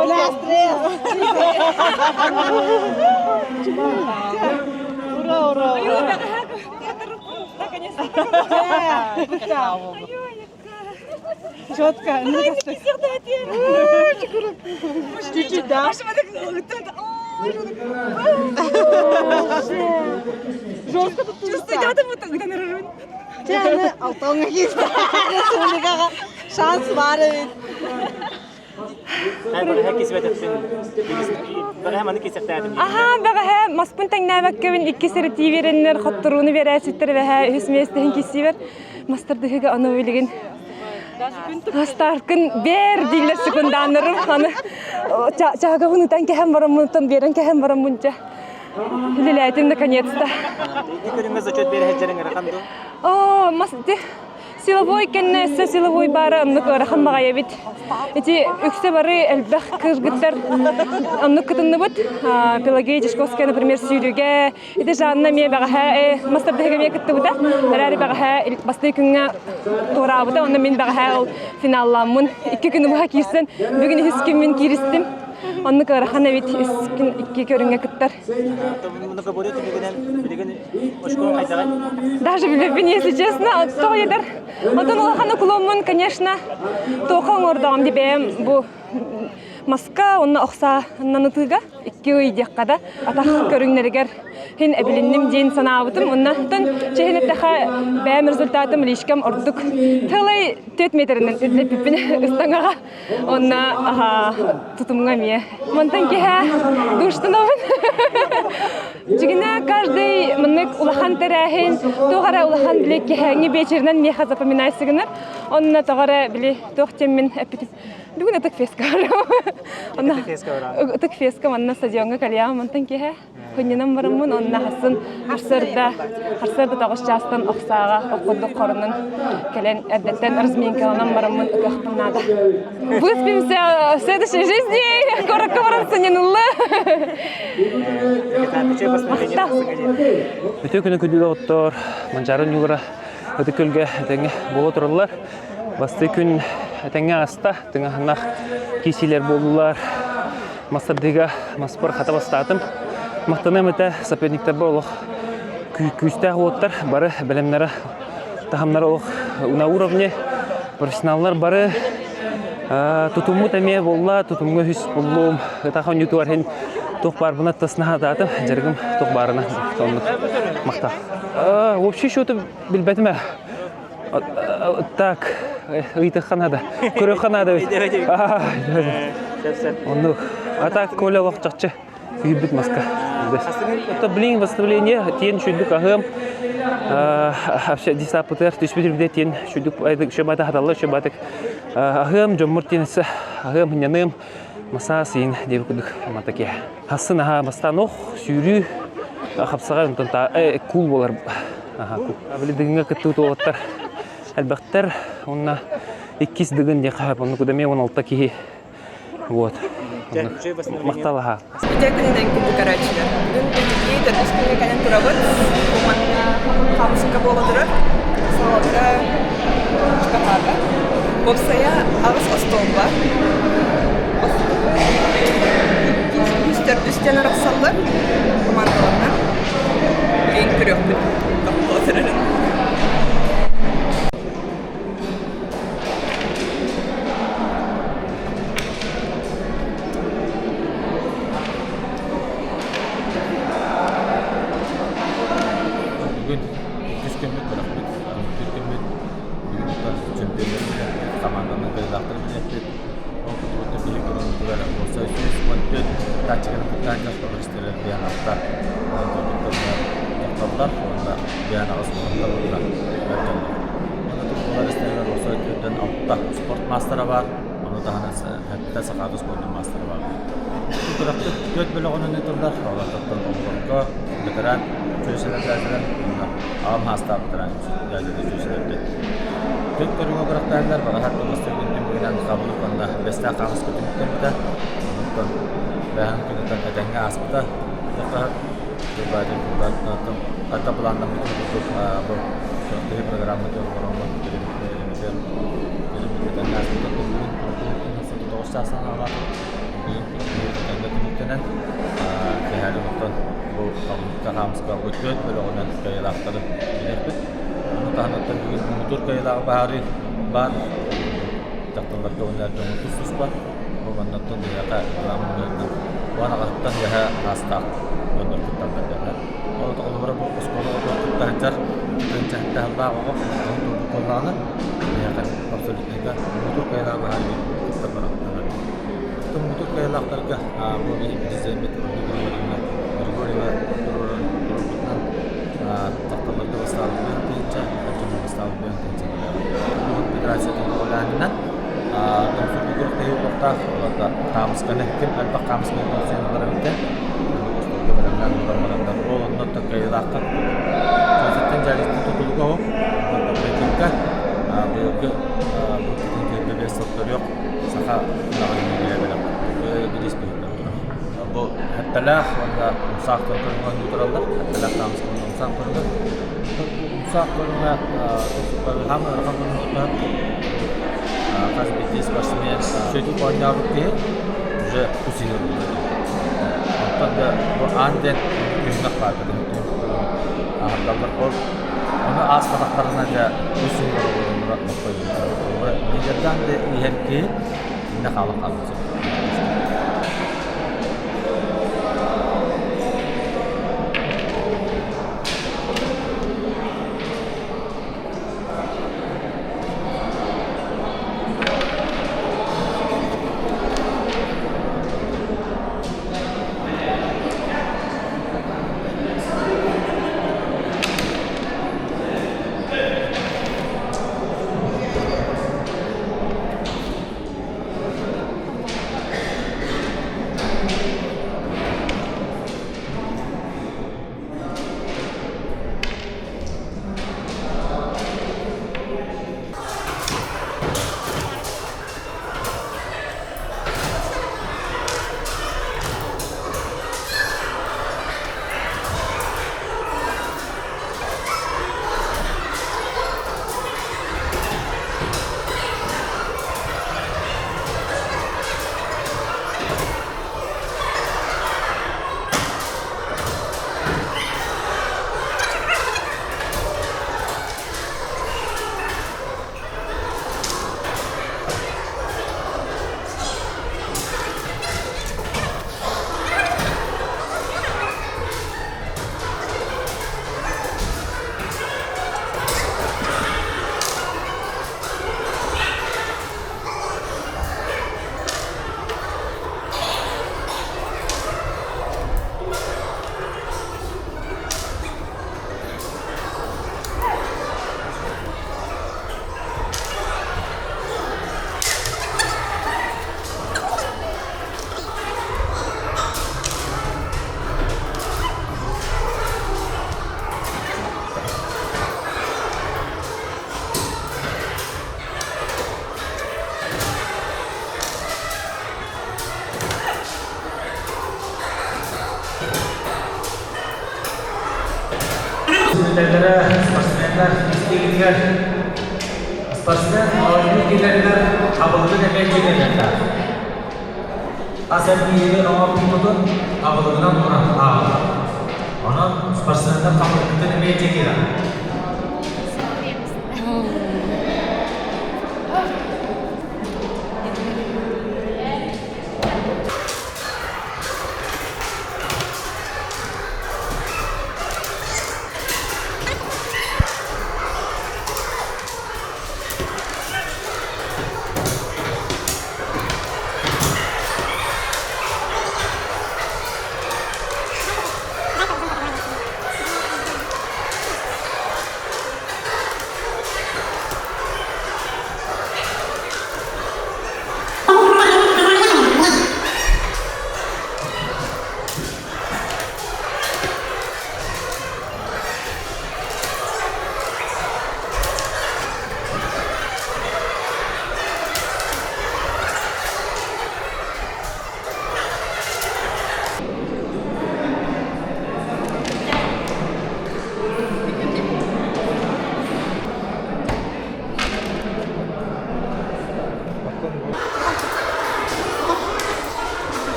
Ура! Стресс. Ура, ура, ура. Четко. Чуть-чуть, да? Жестко тут Чэ, алтауҥа киирдэ. Республикаҕа шанс баар эбит. Аһаа, бэҕэһээ маспын тэҥнээбэккэбин икки сэрэтии биэрэннэр хотторууну биэрээччиттэр бэһээ үһүс миэстэһин киссиибэр мастардыһыга ону билигин Астааркын бээр дииллэр секундааннарым аны чаагабын ытан кэһэн бараммынтан биэрэн кэһэн бараммын дьэ үлэлээтим наконец-то. Ити көрүҥҥэ зачет биэрэ сылдьарыҥ ыарахан дуо? Оо, мас силовой кэннэ өссө силовой баара оннук ыарахан баҕайы эбит. Ити үксэ бары элбэх кыргыттар оннук кытынныбыт. Пелагея Дьячковская, например, сүүрүүгэ, ити Жанна эмиэ бэҕэһээ мастардыһыга эмиэ кыттыбыта. Эрээри бэҕэһээ бастакы күҥҥэ туораабыта, онно мин бэҕэһээ ол финалламмын икки күнү быһа киирсэн, бүгүн үһүс күммүн кииристим. Оннук ыарахан эбит үс күн икки көрүҥҥэ кыттар. Даже билбэппин, если честно, тоҕо диэтэр. Онтон улахан укломмун, конечно, туохха оҥордоҕум дибэм бу маска уонна охсааннан ытыыга икки ый диэххэ да атах көрүҥнэригэр хин эбилинним диэн санаабытым. Оннан чэһин эттэхэ бэйэм результатым лишкам ордук тылай 4 метринэн үрдэппиппин ыстаҥаҕа Онно тутумҥа эмиэ. Мантан киһэ душтанабын. Дьигинэ каждый маннык улахан тэрээһин, туох эрэ улахан били киһээҥҥи биэчэринэн миэхэ запоминайся гынар. Онно тоҕо эрэ били туох диэммин эппитим. Бүгүн ытык феска барам. Онно ытык феска манна стадиоҥҥа кэлиэҕим мантан киһэ. Хынньанан бараммын уонна хассын харсыарда харсыарда тоҕус чаастан охсааҕа ох курдук хорунан кэлэн эрдэттэн разминкаланан бараммын ытыахпын наада. Выспимся в следующей жизни, куоракка баран сынньанылла. Үтүө күнү күндү доҕоттор, Манчаары Ньуура Ытык Күөлгэ этэҥҥэ буола тураллар. Бастакы күн этэҥҥэ ааста, тыҥаһынах киисиилэр буоллулар. Мастардыыга маспар хата бастаатым. Махтаныам этэ соперниктарбар олох күүстээх уоттар бары бэлэмнэрэ таһымнара олох на уровне. Профессионаллар бары тутуммут эмиэ буолла, тутумҥа үһүс буллум. Ытах оонньуутугар иһин туох баарбына таснаһаатаатым, дьарыгым туох баарына оннук махтал. Вообще счету билбэтим ээ. Так, ыйытыахха наада. Көрүөххэ наада эбит. Оннук. А так Коля олох чахчы күйбүт маска. Это блин восстановление тиэн шүйдүк аһыам вообще десапытыар түспүт үрдэ тиэн шүйдүк шөбата хаталла шөбатык аһыам дьоммур тиэнсэ аһыам хынньаныам масаа сиин диэбит курдук матакия хасын аха бастаан ох сүүрүү хапсаҕай онтон куул буолар Били дыгыҥҥа кыттыбыт уолаттар элбэхтэр. Уонна иккис дыгын диэн хаһап, оннук эмиэ 16 киһи. Вот. Махтал аха. Үтүө күнүнэн күндү көрөөччүлэр. Бүгүн биһиги төрдүс күҥҥэ кэлэн турабыт. Манна хаамыска буола турар. Салалта чугаһаата. Уопсайа аҕыс остуол бар. Үс төрдүстэн арахсаллар командаларынан. Билигин көрүөхпүт тохтоотурарын. Бүгүн иккис күммүт күрэхпит, түмүктүүр күммүт. Бүгүн оттон чемпионнар команданы кыайыылаахтары билиэхпит. Ол курдук биһиги көрүҥмүтүгэр уопсай 114 кыттааччыгын кыттааччы спортистары биэн алта дьахталлар уонна биэн аҕыс уолаттар уонна эр дьоннор. Уонна тутуулар истэригэр уопсай төрдөн алта спорт маастара баар. Ону таһынан сэттэ сахаада спордун маастара баар. Күрэхпит түөрт бөлөҕүнэн ыытыллар. Олортон оҕолорго ветеран чүөсэлэрдээчилэр уонна аҕам саастаах ветеран чүөсэлэрдэр. Түөрт көрүҥэ күрэхтэһэллэр. Бараһар тылластыгын түмүгүнэн хабылык уонна бэстээх хаамыска түмүктэммитэ. Онтон бэһин күнүттэн этэҥҥэ ааспыта. Хата планнаммытын курдук бу күрэхтэһии программатын оҥороммут билиммитигэр этэҥҥэ ааспыта. Бүгүн 9 чаастан аҕалаатым. Бүгүн этэҥҥэ түмүктэнэн киэһээли оттон бу хабылыкка хаамыска бу түөрт бөлөҕүнэн кыайыылаахтары билиэхпит. Ону таһынан бүгүн муҥутуур кыайыылааҕы баһаарыы баар. Дьахталларга уонна эр дьоҥҥо тус-туспа. Бу маннаттан биһиэхэ ыламмытынан уон аҕаһыттан үөһэ аастаах дьоннор кытталлар диэннэр. Ол оҕолоро бу оскуола оҕотугар кытта сылдьар тыһыынча сыллаах оҕо оҕоһун туолбут буоллаҕына биһиэхэ абсолютныйга муҥутуур кыайыылаах быһаарыы кыттар барахтанар. Оттон муҥутуур кыайыылаахтарга бу биһиги президеммит Ольга Григорьевна Григорьева туруорбутунан дьахталларга бастаабыт тыһыынча, эр дьоҥҥо бастаабыт тыһыынча федерациятын көҕүлээһининэн Тоҥсуйбут уохтаах хаамысканы ким элбэх хаамысканы тоҥсуйан ылар эбитэ остуолга бэлэмнээн олорон бараннар ол онно кыайыылаахха Чуосаттан дьаарыстан тутулуга оһох рейтингка быйылгы бу түөрбэ биэс сыл төрүөх саха ынаҕын бэлэм бириис быһыытынан турар. Бу хэттэлээх уонна умсаах көрүҥ оонньуу тураллар. Хэттэлээх хаамыска уонна умсаах көрүҥэ. Умсаах көрүҥэ хаамыы ыарахан көрүҥ хас биирдии спортсмен үчүгэйдик оонньообут киһи уже усилен Оттон да бу аан диэн түһүмэх баар аһардаллар ол ону ааспатахтарына дьэ үс сыл олороллоро лидердаан да иһэр киһи иннэ хаалан хаалбыт сөп. Сүтэллэрэ спортсменнар истигитигэр спортсмен оонньуу кэлэригэр хабыллын эмиэ дьиҥэнэрдээх. Хас эргиири оҥорбуппутун абылыгынан ураты ааҕыллар. Онон спортсменнар хабылыккытын эмиэ чэкиэҕэ.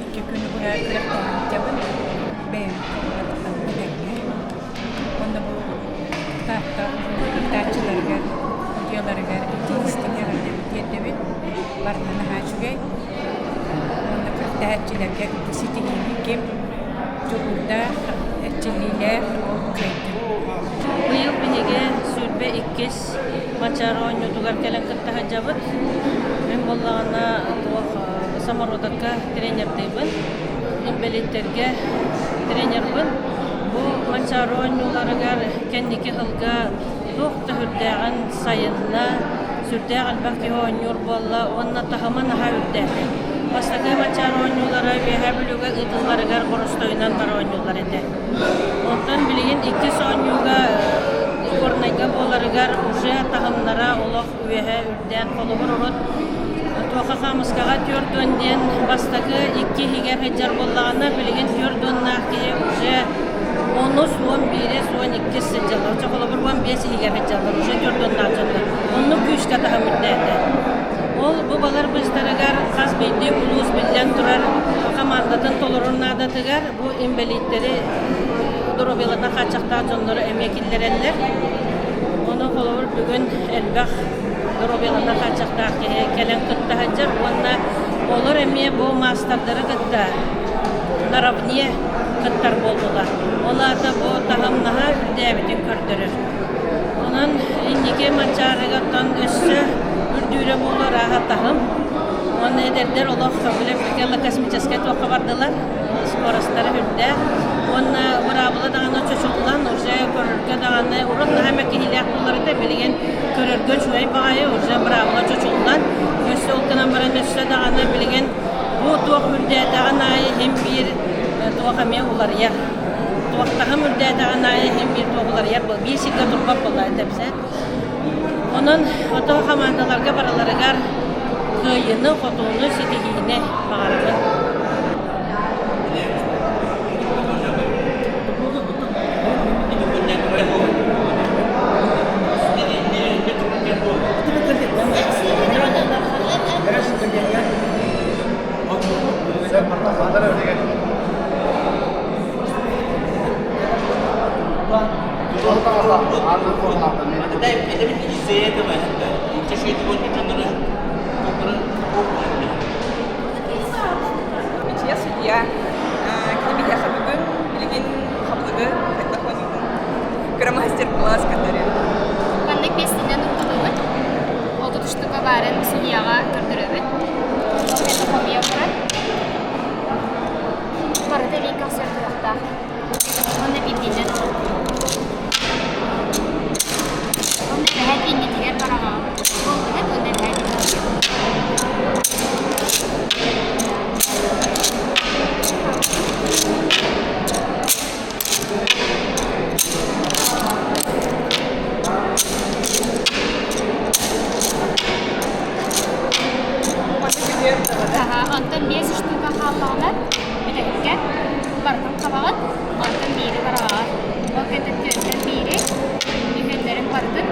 Икки күн быһа күрэхтэһиэхтэбин бэйэм тэҥҥэ уонна бу Таатта кыттааччыларыгар дьыаларыгар истиҥ эҕэрдэбин тиэрдэбин. Барыта наһаа үчүгэй. Уонна күрэхтэһээччилэргэ ситиһиини ким дьулуурдаах, эрчиллиилээх ол кыайдын. Быйыл биһиги 22-ис Манчаары оонньуутугар кэлэн кытта сылдьабыт. Мин буоллаҕына туох самородокка тренердыыбын, инбэлииттэргэ тренербын. Бу Манчаары оонньууларыгар кэнники сылга туох да сүрдээҕин сайынна, сүрдээх элбэх киһи оонньуур буолла уонна таһыма наһаа үрдээтэ. Бастакы Манчаары оонньуулара Үөһээ Бүлүүгэ ыытылларыгар боростуойунан бары оонньууллар этэ. Онтон билигин иккис оонньууга Горнайга буоларыгар уже таһымнара олох үөһэ үрдээн холобур урут Туоха Хаамыскаҕа 40 диэн бастакы икки иһигэр сылдьар буоллаҕына билигин түөрт уоннаах киһи уже онус, уон биирис, уон иккис сылдьаллар. Чэ холобур уон биэс иһигэр сылдьаллар, уже түөрт уоннаах дьоннор. Оннук күүскэ таһым үрдээтэ. Ол бу балар быыстарыгар хас биирдии улуус биллэн турар хамаандатын толорор наадатыгар бу инбэлииттэри доруобуйаларынан хааччахтаах дьоннору эмиэ киллэрэллэр. Ону холобур бүгүн элбэх доруобуйаларынан хааччахтаах киһи кэлэн кытта сылдьар уонна олор эмиэ бу маастардары кытта наравне кыттар буоллулар. Ол аата бу таһым наһаа үрдээбитин көрдөрөр. Онон инники Манчаарыгаттан өссө үрдүүрэ буолуо ааһа таһым. Уонна эдэрдэр олох көбүлэ космическай туохха бардылар. Скоростара үрдээх. Уонна быраабыла даҕаны чочуллан уже көрөргө даҕаны урут наһаа мэкиһиилээх буолар этэ билигин көрөргө үчүгэй баҕайы уже быраабыла чочуллан өссө ол гынан баран өссө даҕаны билигин бу туох үрдээтэҕин аайы иһин биир туох эмиэ уларыйар туохтаһым үрдээтэҕин аайы иһин биир туох уларыйар биир сиргэ турбат буолла этэпсэ онон ото хамаандаларга барыларыгар кыайыыны хотууну ситиһиини баҕарабын Мичийэ судья кини биһиэхэ бүгүн билигин хабылыгы хайдах оонньуутун кыра мастер-класс көрдөрүө. Маннык миэстэнэн баарын судьяҕа көрдөрөбүт. Ол хомуйа баран барыта илии көхсөр туруохтаах. Уонна биирдиинэн Онно эбэһээт иннитигэр бараҕаҕын. Буолбутун уонна эбэһээт иннитигэр. Онтон биэс штука хааллаҕына бүтэһиккэ барытын хабаҕыт, онтон биири бараҕаҕыт. Ол кэнниттэн түөртэн биири, үһүөннэрин барытын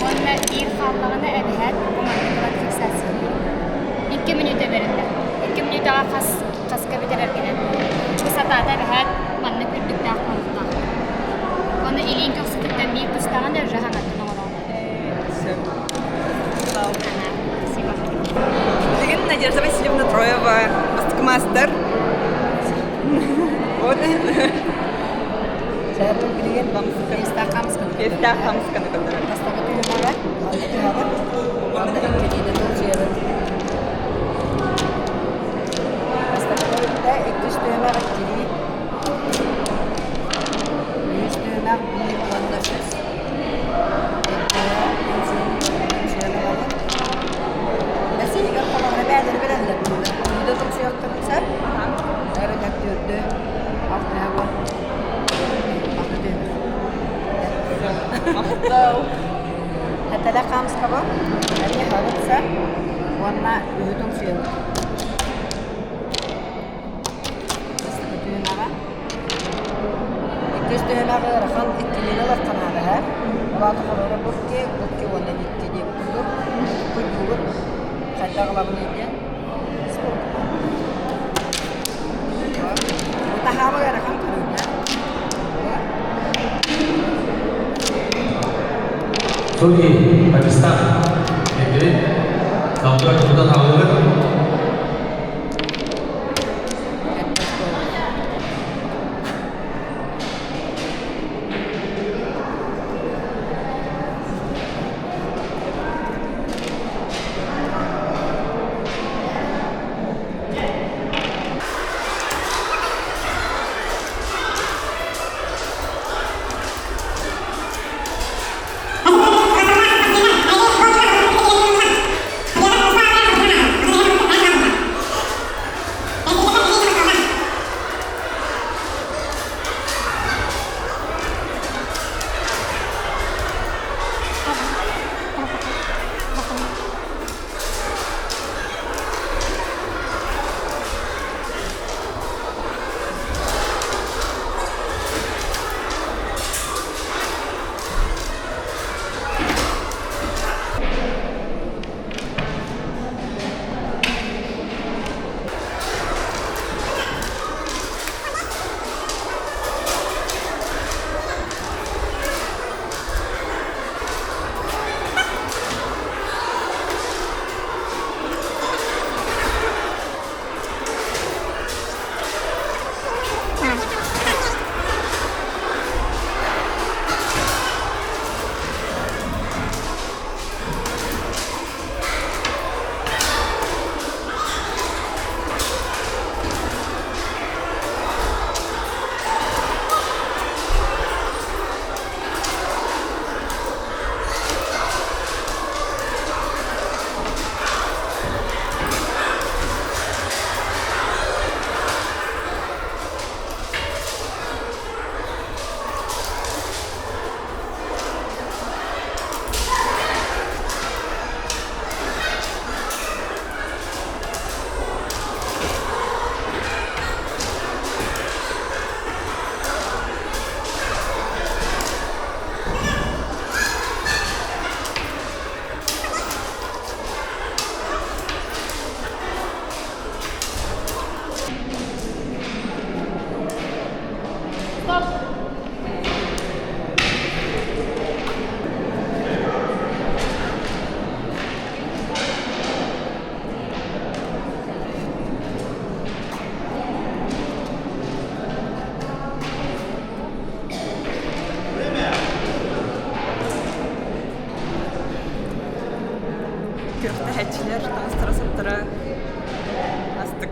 уонна биир хааллаҕына эбэһээт бу маннык ылан фиксациялыыр. Икки мүнүүтэ бэриллэр. Икки мүнүүтэҕэ хас хаска бүтэрэргинэн высотата эбэһээт маннык үрдүктээх буолуохтаах. Ону илииҥ көхсүтүттэн биир тустаҕын да уже хаҥаттан оҥороҕун. Спасибо. Билигин Надежда Васильевна Троева бастакы маастар. Вот. Билигин Биэстээх хамсканы көрдөрөр. Бастакы түһүмэҕэ, манна түһэҕит, манна иккилиинэ тылдьыйабыт. Бастакы түһүмэхтэ иккис түһүмэх иккилии, үһүс түһүмэх биир уонна үс. Бэсиһигэр холоро бээлэри бэрэллэр Үүдэ тупсуйахтарын сэр, эбэтэр түөрдү, алтыһа алта түһүмэх. Махтал. Этэлэ хаамыскаба эмиэ харытса уонна үһүтүн суйабыт. Бастакы түһүмэҕэ. Иккис түһүмэҕи ыарахан иккилиини ылахханаада Улаата холоро букки, букки уонна икки диэбит курдук. Куйдуубут хайдах ылабыный диэн. Таһаама ыарахан көрүҥэ. Судьи, по местам. Теперь толкой туда на выбор. Күрэхтэһээччилэр таҥастара-саптара астык.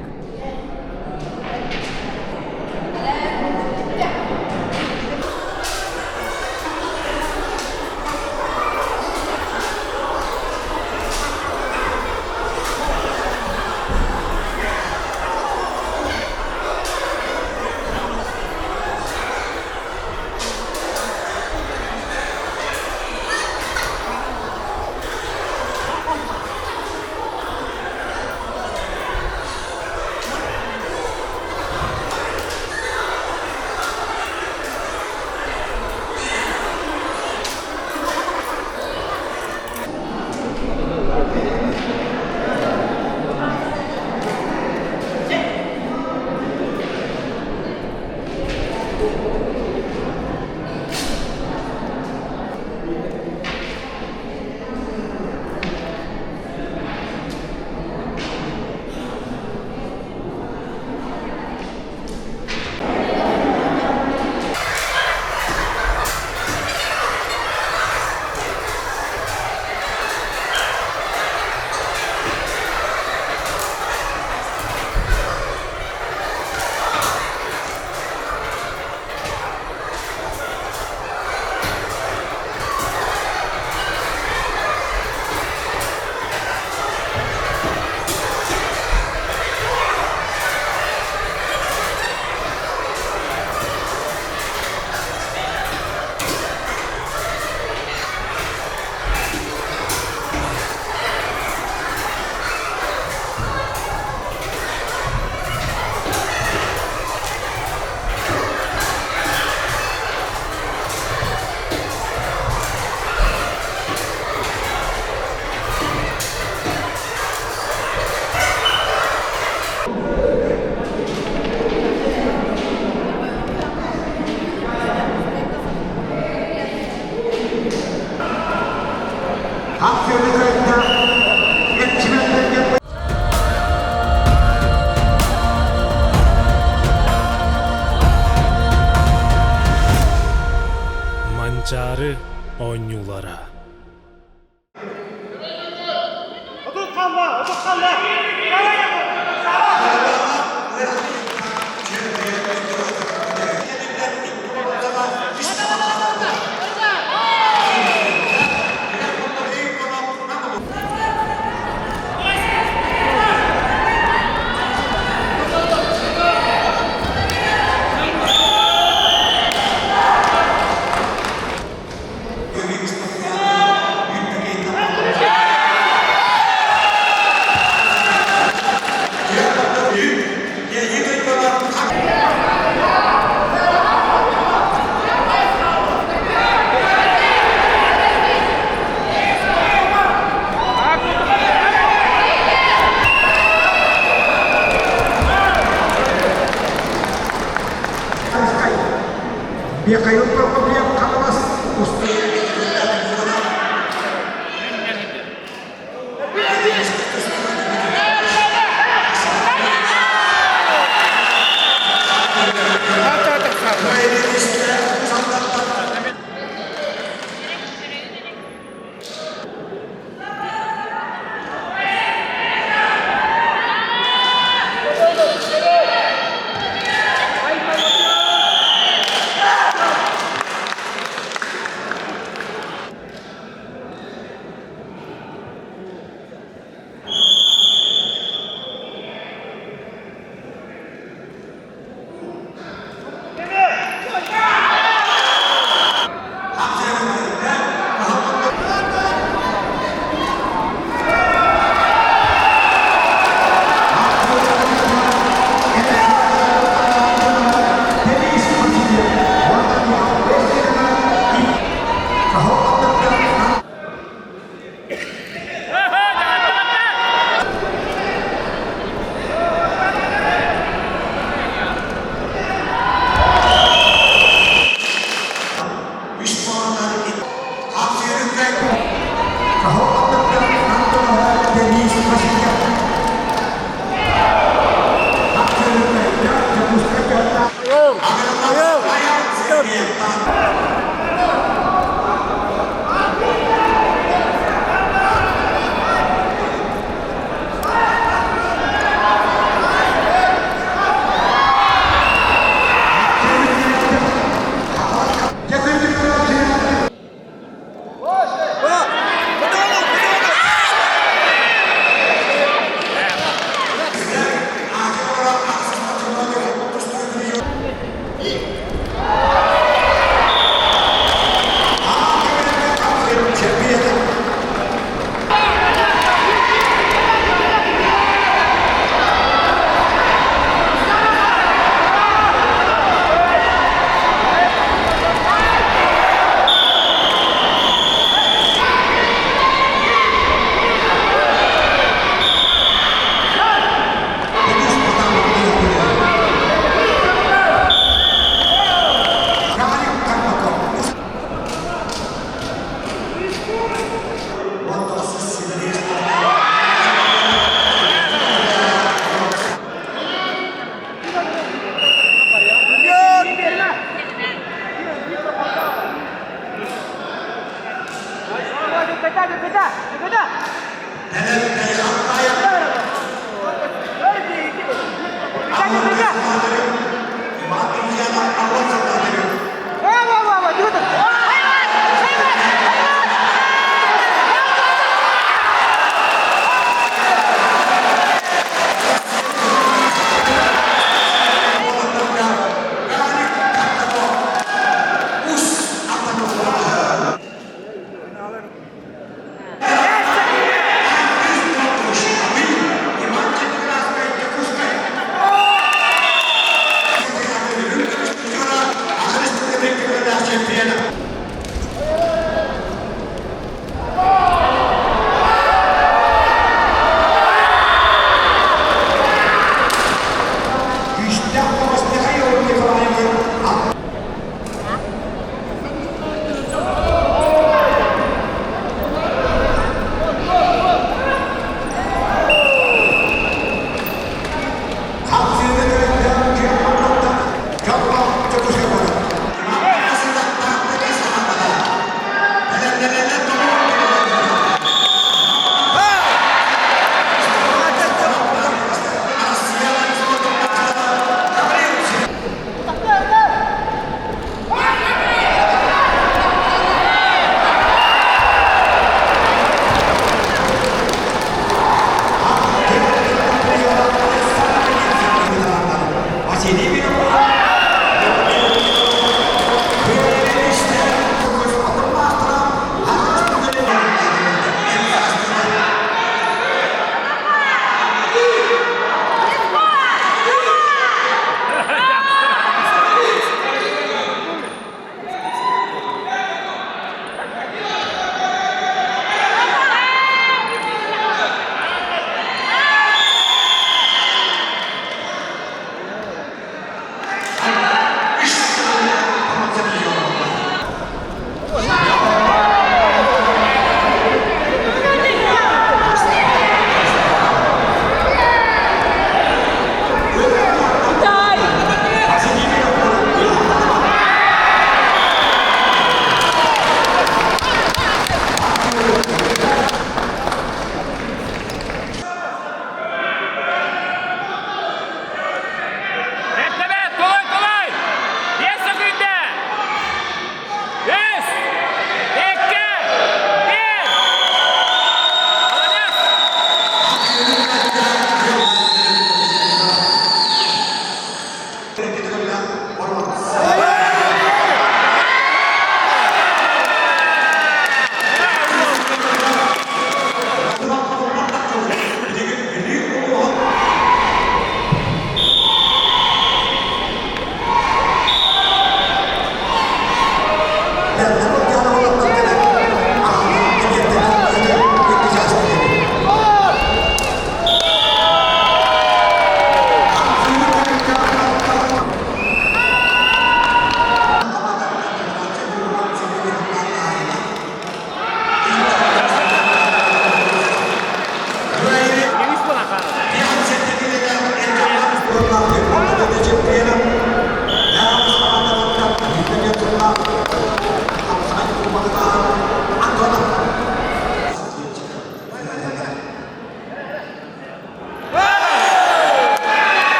Манчаары оонньуулара Михаил Прокопьев Хаҥалас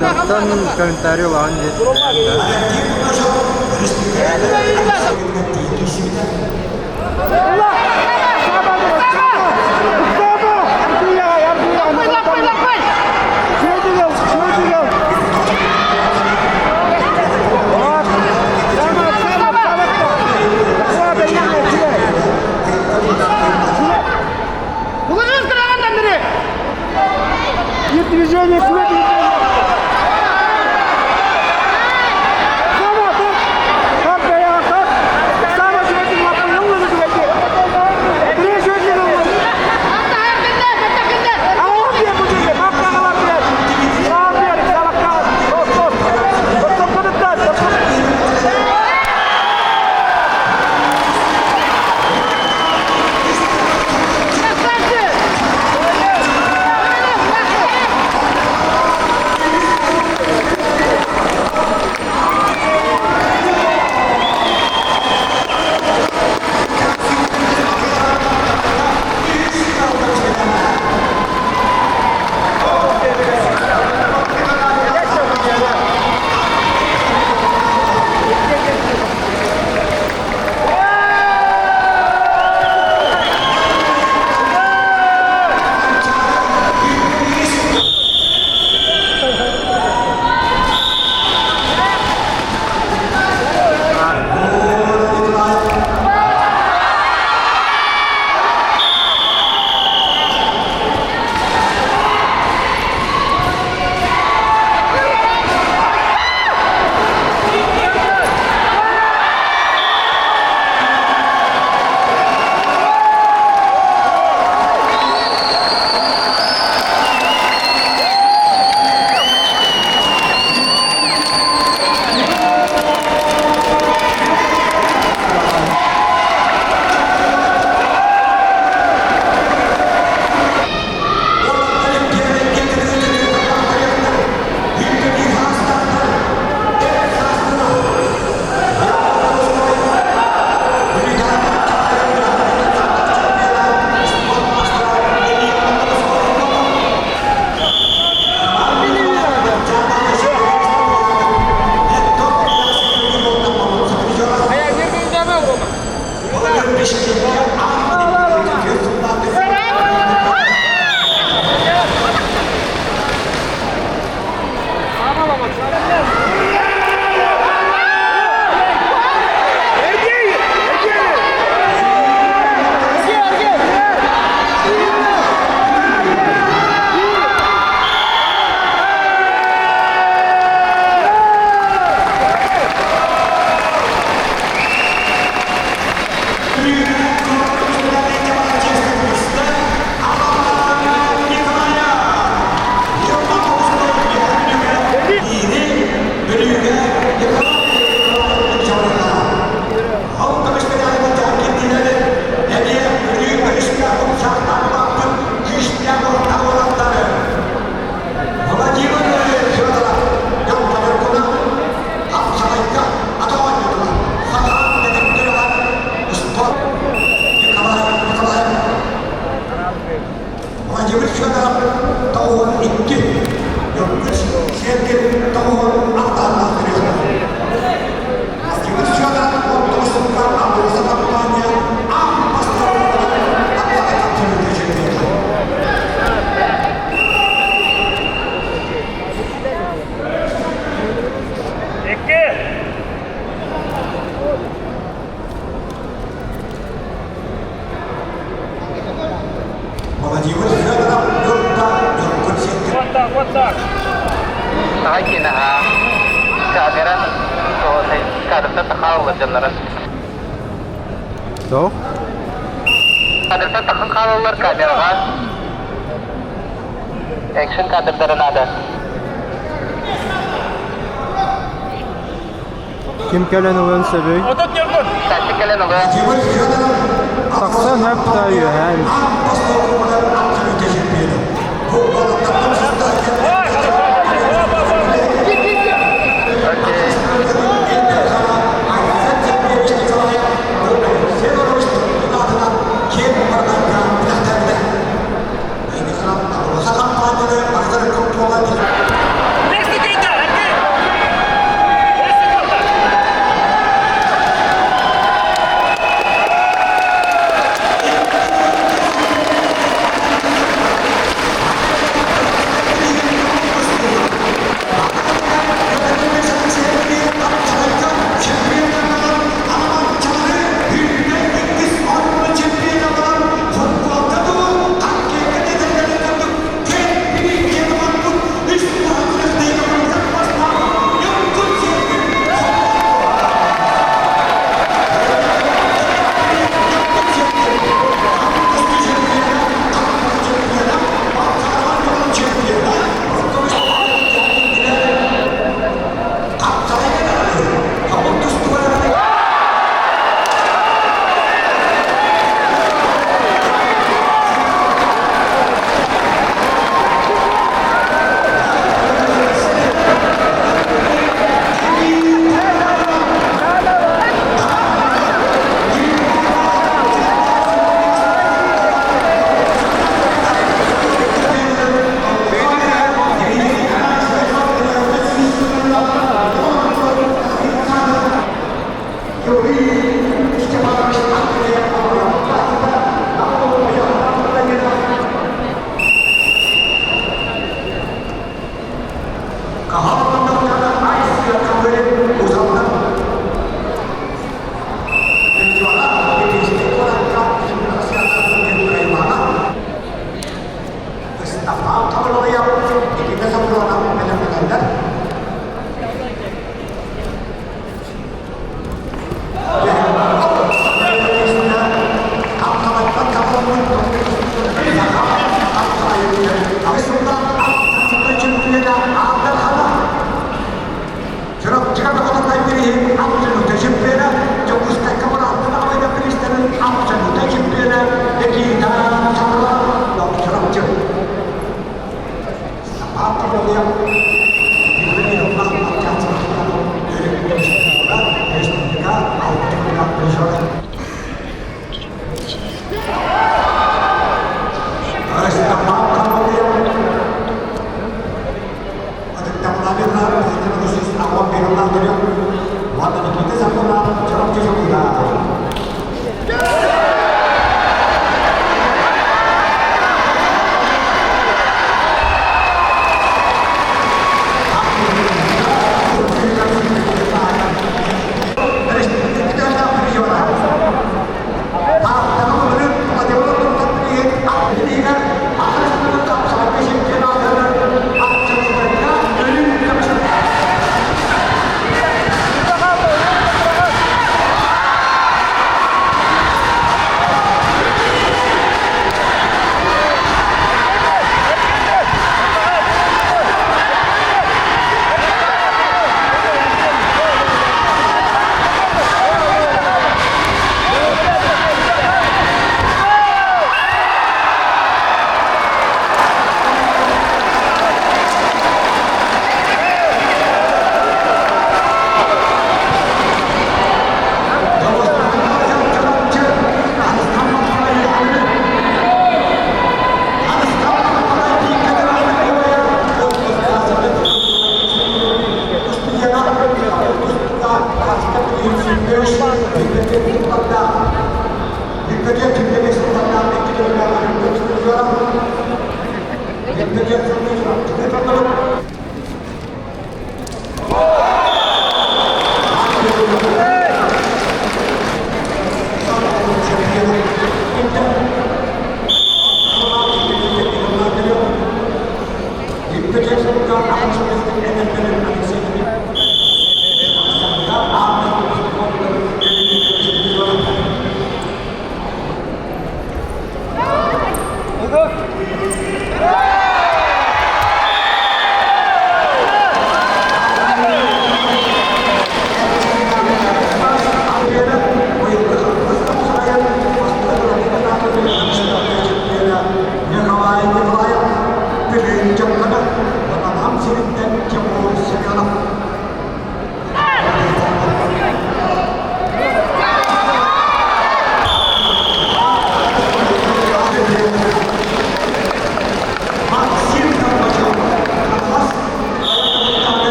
Даттан комментарий ылаҕын Движение, движение! хаалаллар дьоннорун. Тоох? Кадртан тахсан хаалаллар камераҕа. Экшн кадрдара наада. Ким кэлэн ылыан сөбүй? Таччы кэлэн ылыа. Тахсан хөп да үөһээн.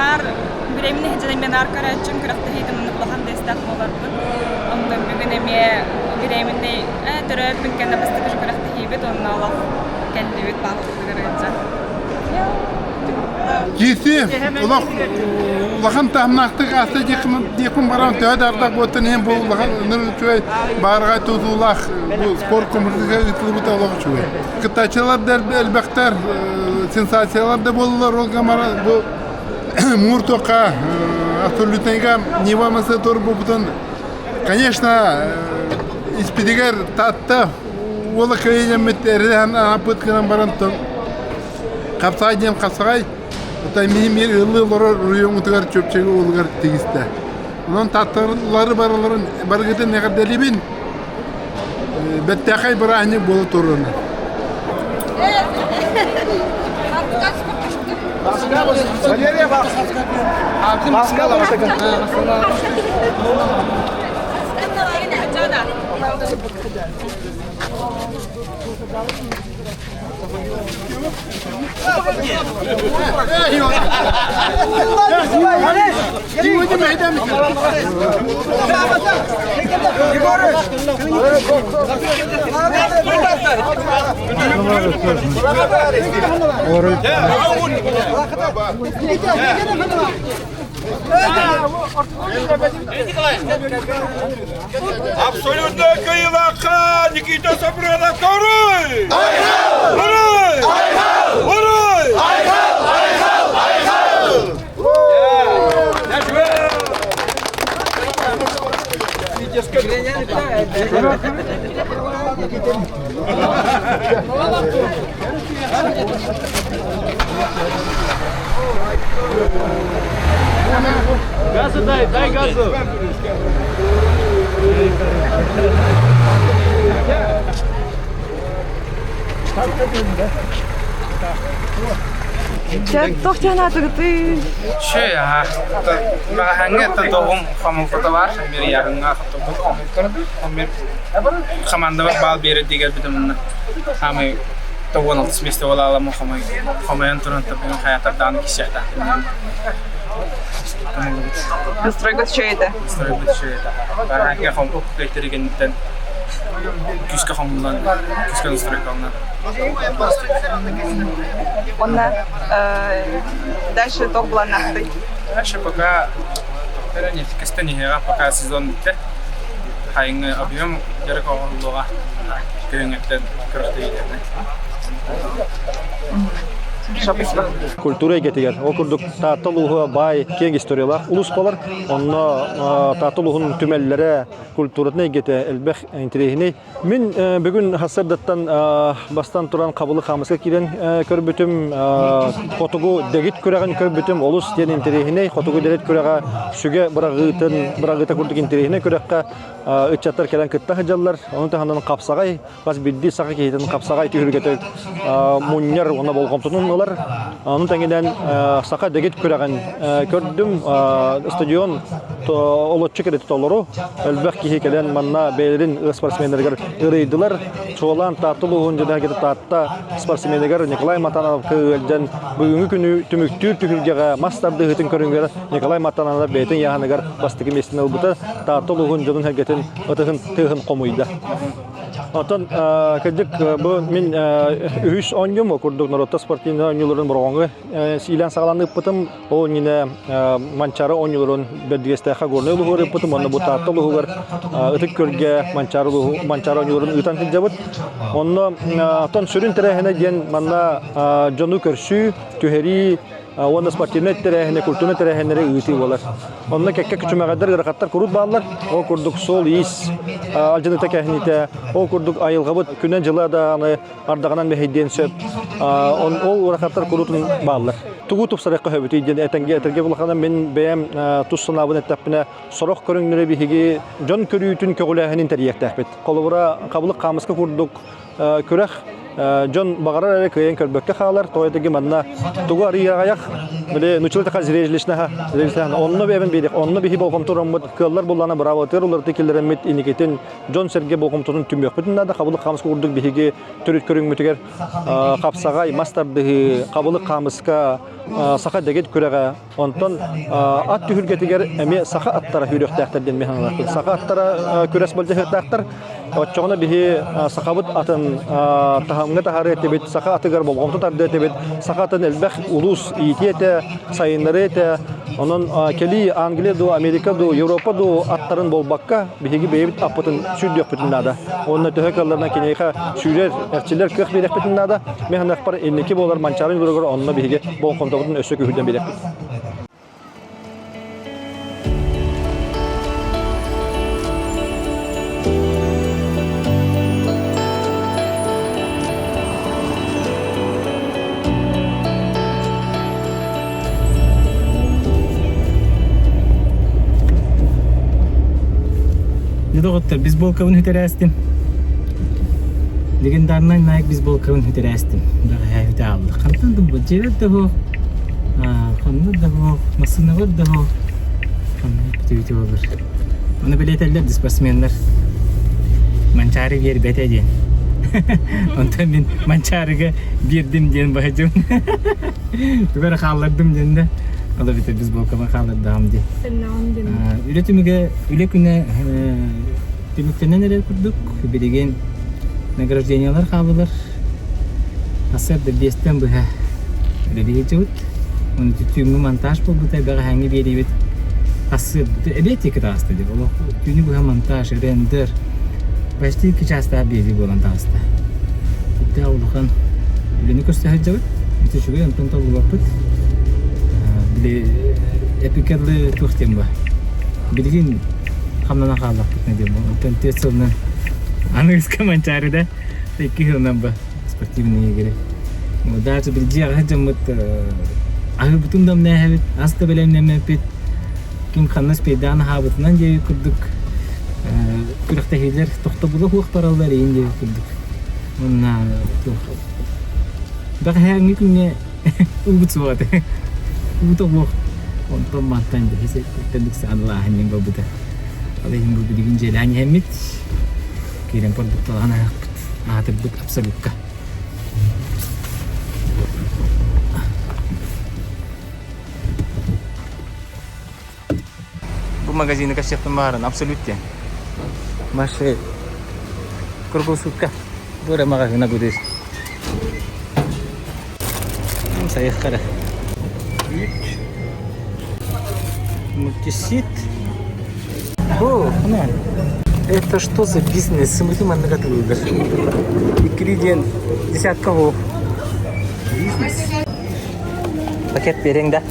Наар бириэмэни сылдьан эмиэ наар көрөөччүм, күрэхтэһиитин оннук улахан да истээх буоларбын. Онтон бүгүн эмиэ бириэмэни төрөөбүппүн кэннэ бастакы күрэхтэһиибит уонна олох кэллибит баалбытыгар ыалдьан. Киирсии олох улахан таһымнаахтык ааста диэхпин баран төһө да ардах буоттан иһин бу улахан ыныр үчүгэй баарҕай тутуулаах бу спорт комплексыгар ыытыллыбыта олох үчүгэй. Кыттааччылар да элбэхтэр, сенсациялар да буоллулар ол гамара бу муур туохха абсолютныйга Нива масы турбупутун конечно испитигэр Таатта уола кыайыаммыт эрэһэн ааппыт гынан баран Хапсаҕай диэн хапсаҕай, оттон мин мир ыллыы олорор уруйуҥутугар чөпчөкү уолугар тигистэ. Онон таатталары барыларын барыгытын эҕэрдэлиибин. Бэртээхэй бырааһынньык буола туруона. Абсолютно кыайыылаахха Никита Сапрынов Уруй! Уруй! Уруй! Айхал! Айхал! Айхал! Газу дай, дай газу. Туох диэн Чэ, Маҕаһыҥҥа тоҕум хомултата баар, Мирияһыҥҥа хотторбут хомултар. Хамаандабар баал биэрэр диэгэлбитим онно хаамай 96 миэстэ буолаалам хомой хомойон туран таппын хайатардаан киссиэхтаахпын Настройгут үчүгэй этэ. Настройгут үчүгэй этэ. Баҕаһыҥҥа хом күүскэ күүскэ хомуллан күүскэ настройкаланан. Онно дальше туох былааннаахтый? Дальше пока кестен иһиэҕэ пока сезон бүттэ. Хайыҥы объем дьарык оҥоһуллуоҕа күһүҥҥүттэн күрэхтэһиилэринэн. Культура эйгэтигэр ол курдук Таатта улууһа баай киэҥ историялаах улуус буолар. Онно Таатта улууһун түмэллэрэ, культуратын эйгэтэ элбэх интэриэһинэй Мин бүгүн сарсыардаттан бастан туран хабылы хаамыска киирэн көрбүтүм, хотугу дэгит күрэҕин көрбүтүм, олус диэн интэриэһинэй. Хотугу дэгит күрэҕэ сүгэ быраҕыытын быраҕыыта курдук интэриэһинэй күрэххэ ыччаттар кэлэн кытта сылдьаллар. Ону таһынан хапсаҕай, бас биирдии саха киһитин хапсаҕай түһүлгэтэ мунньар уонна болҕомтотун ылар. Ону тэҥинэн саха дэгит күрэҕин көрдүм. Стадион олоччу кэлити толору. Элбэх киһи кэлэн манна бэйэлэрин спортсменнарыгар ырыйдылар. Чуолаан Таатта улууһун дьоно Таатта спортсменыгар Николай Матановка ыалдьан бүгүҥҥү күнү түмүктүүр түһүлгэҕэ мас тардыһыытын көрүҥүгэр Николай Матанов бэйэтин ыйааһыныгар бастакы миэстэни ылбыта. Таатта улууһун дьонун сэргэтин ытыһын тыаһын хомуйда. Оттон кырдьык бу мин үһүс оонньуум курдук норуоттар спортивнай оонньууларын Бороҕоҥҥо сиилээн саҕалаан ыыппытым. Ол иннинэ Манчаары оонньууларын Бэрдигэстээххэ Горнай улууһугар ыыппытым уонна бу Таатта улууһугар Ытык Күөлгэ Манчаары улууһу Манчаары оонньууларын ыытан сылдьабыт. Онно оттон сүрүн тэрээһинэ диэн манна дьону көрсүү, түһэрии уонна спортивнай тэрээһини, культурнай тэрээһиннэри ыытыы буолар. Онно кэккэ күчүмэҕэйдэр ыарахаттар курут бааллар. Ол курдук суол-иис алдьаныыта кэһиниитэ, ол курдук айылҕабыт күнэ-дьыла даҕаны ардаҕынан мэһэйдиэн сөп. Ол ыарахаттар куруутун бааллар. Тугу тупсарыахха сөбүтүй диэн этэнгэ этэргэ булахана мин бэйэм тус санаабын эттэхпинэ, сорох көрүҥнэри биһиги дьон көрүүтүн көҕүлээһинин тэрийиэхтээхпит. Холобура, хабылык хаамыска курдук күрэх. Дьон баҕарар эрэ кыайан көрбөккө хаалар. Тоҕо диэтэргэ манна тугу арыйаҕайах били нуччалыы така зрелищнаһа онно эбэн биэриэх онно биһи болҕомто ураммыт кыаллар буллана быраабылатыгар уларытыы киллэрэммит инникитин дьон-сэргэ болҕомтотун түмүөхпүтүн наада хабылык хаамыска курдук биһиги төрүт көрүҥмүтүгэр хапсаҕай мас тардыһыы хабылык хаамыска саха дэгит күрэҕэ Онтон ат түһүлгэтигэр эмиэ саха аттара сүүрүөхтээхтэр диэн мин санаатым. Саха аттара күрэс былдьаһыахтаахтар. Оччоҕуна биһи сахабыт атын таһымҥа таһаарыа этибит, саха атыгар болҕомто тардыа этибит, саха атын элбэх улуус иитиэ этэ, сайыннарыа этэ. Онон кэлии Англия дуу, Америка дуу, Европа дуу аттарын буолбакка, биһиги бэйэбит аппытын сүүрдүөхпүтүн наада. Уонна төһө кыалларынан киниэхэ сүүрэр, эрчиллэр кыах биэриэхпитин наада. Мин саныахпар инники буолар Манчаары ньугуругар онно биһиги болҕомтобутун өссө күүһүрдэн биэриэхпит. Дьэ доҕоттор, бейсболкабын сүтэрээстим. Легендарнай Nike бейсболкабын сүтэрээстим. Бэҕэһээ сүтэ хаалла. Хантан да бу дьиэбэр да суох, ханна да суох, массыынабар да суох. Ханна бүтүбүтү буолар. Ону билэтэллэр да спортсменнар. Манчаары биэрбэтэ диэн. Онтон мин Манчаарыга биэрдим диэн баһадьым. Тугу эрэ хааллардым диэн да. Ол эбэтэр бейсболкабын хааллардаҕым дии. Үлэ түмүгэ, үлэ күнэ түмүктэнэн эрэр курдук. Билигин награждениелар хааллылар. Сарсыарда биэстэн быһа үлэлии сылдьыбыт. Оны түүҥҥү монтаж буолбута, бэҕэһээҥҥи биэриибит сарсыарда эбиэт диэки таҕыста дии. Олох түүнү быһа монтаж, рендер почти 2 чаастаах биэрии буолан таҕыста. Сүрдээх улахан үлэни көрсө сылдьабыт. Ити үчүгэй, онтон толлубаппыт. Били эпикерлы туох диэн ба. Билигин хамнана хааллахпытына диэн бу. Онтон түөрт сылынан аныгыска Манчаарыда икки сылынан ба спортивные игры. Даже били дьиэҕэ сылдьаммыт аһыыбытын да умнээһэбит, ас да бэлэмнэммэппит. Ким ханна спейдаан аһаабытынан диэбит курдук күрэхтэһиилэр тохтобула суох бараллар иин диэбит курдук. Уонна туох бэҕэһээҥҥи күҥҥэ уубут суох этэ. Уута суох. Онтон мантан дьэһи ыксаанылааһын диэн буолбута. Ол иһин бу билигин дьиэлээн иһэммит киирэн продукталаан аһыахпыт. Аатырбыт абсолютка. Бу магазины кэпсиэхпин баҕаран абсолют диэн. Маши круглосутка. Бу эрэ маҕаһыына гудыыр. Сайыхха эрэ. Үүт. Мультисит. О, на. Это что за бизнес? Сымыты маннык атылыылар. Иккили диэн десятка хоо. Бизнес. Пакет берең да.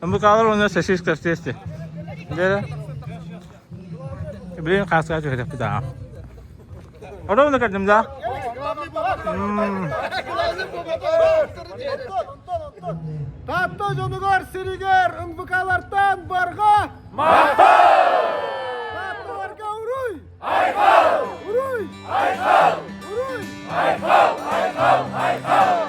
Букалар уонна сосиска в тесте. Дьэ, билин хааска түһэтэхпит аа. Ровно кэллим да? Таатта дьонугар сиригэр НВК-лартан барҕа махтал! Таатталарга уруй! Айхал! Уруй! Айхал! Уруй! Айхал! Айхал! Айхал!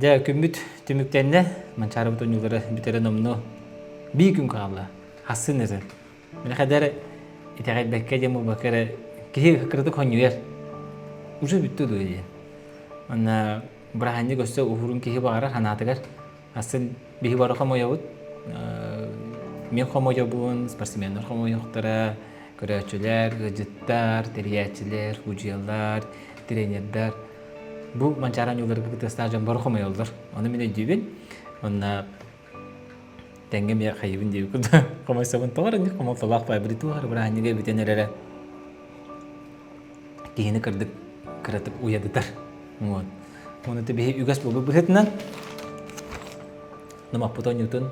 Дьэ, күммүт түмүктэннэ. Манчаарыбыт оонньуулара бүтэрэ номнуо биир күн хаалла. Хассын эрэ. Мин хадэр итэҕэйбэккэ диэн буолбакка эрэ киһи кыратык хонньуйар. Уже бүттэ дуо диэн. Уонна бырааһынньык өссө уһуурун киһи баҕарар санаатыгар Астын биһи бары хомойобут. Мен хомойобун, спортсменнар хомойуохтара, көрөөччүлэр, ыалдьыттар, тэрийээччилэр, судьуйалар, тренердэр. Бу Манчаары оонньууларга кытыастаах дьон бары хомойоллор. Ону мин өйдүүбүн. Уонна тэҥҥэ эмиэ хайыбын диэбит курдук хомойсобун тоҕо эрэ хомолтолоох баай туох эрэ бырааһынньыга бүтэн эрэрэ киһини кырдык кыратык уйадытар. Вот. Оны биһи үгэс буолбут быһыытынан номохпут оонньуутун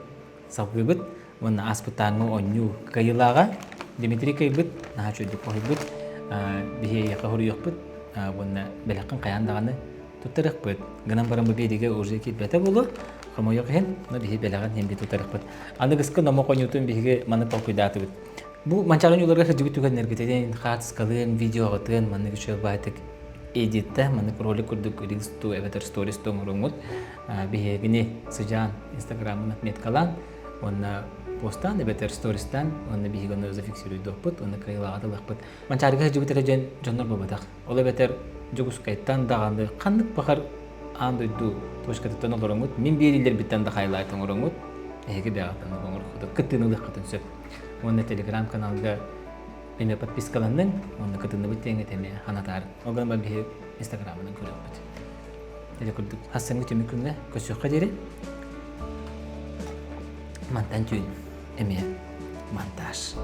салгыыбыт уонна ааспыттааҥҥы оонньуу кыайыылааҕа Дмитрий кыайбыт, наһаа үчүгэйдик хоһуйбут. Биһи эйиэхэ хоруйуохпут уонна бэлэххин хайаан даҕаны туттарыахпыт. Гынан баран бу биэриигэ уже киирбэтэ буолуо. Хомойуох иһин, но биһи бэлэҕин иһин тутарыахпыт. Аныгыскы номох оонньуутун биһиги маны толкуйдаатыбыт. Бу Манчаары оонньууларга сылдьыбыт түгэннэргитин хаартыскалыын, видеоҕытын маннык үчүгэй баайтык эдитте, маннык ролик курдук рилс ту эбэтэр сторис ту оҥоруҥҥут. Биһигини сыдьаан инстаграмын отметкалаан уонна постаан эбэтэр стористаан уонна биһиги ону зафиксируйдуохпут уонна кыайыылааҕы ылыахпыт. Манчаарыга сылдьыбыт эрэ дьон дьоннор буолбатах. Ол эбэтэр Дьокуускайтан даҕаны ханнык баҕар аан дойду точкатыттан олороҥҥут, мин биэриилэрбиттэн да хайлайт оҥороҥҥут, эһиги бэйэҕиттэн оҥороххутун, кыттыыны ылыаххытын сөп. Уонна телеграм-каналга эмиэ подпискаланныҥ, уонна кытынныбыт диэҥҥит эмиэ ханатаар. Ол гынан баран биһи инстаграмынан көрүөхпүт. Ити курдук хассыҥҥы түмүк күҥҥэ көрсүөххэ диэри мантан түүн эмиэ монтаж.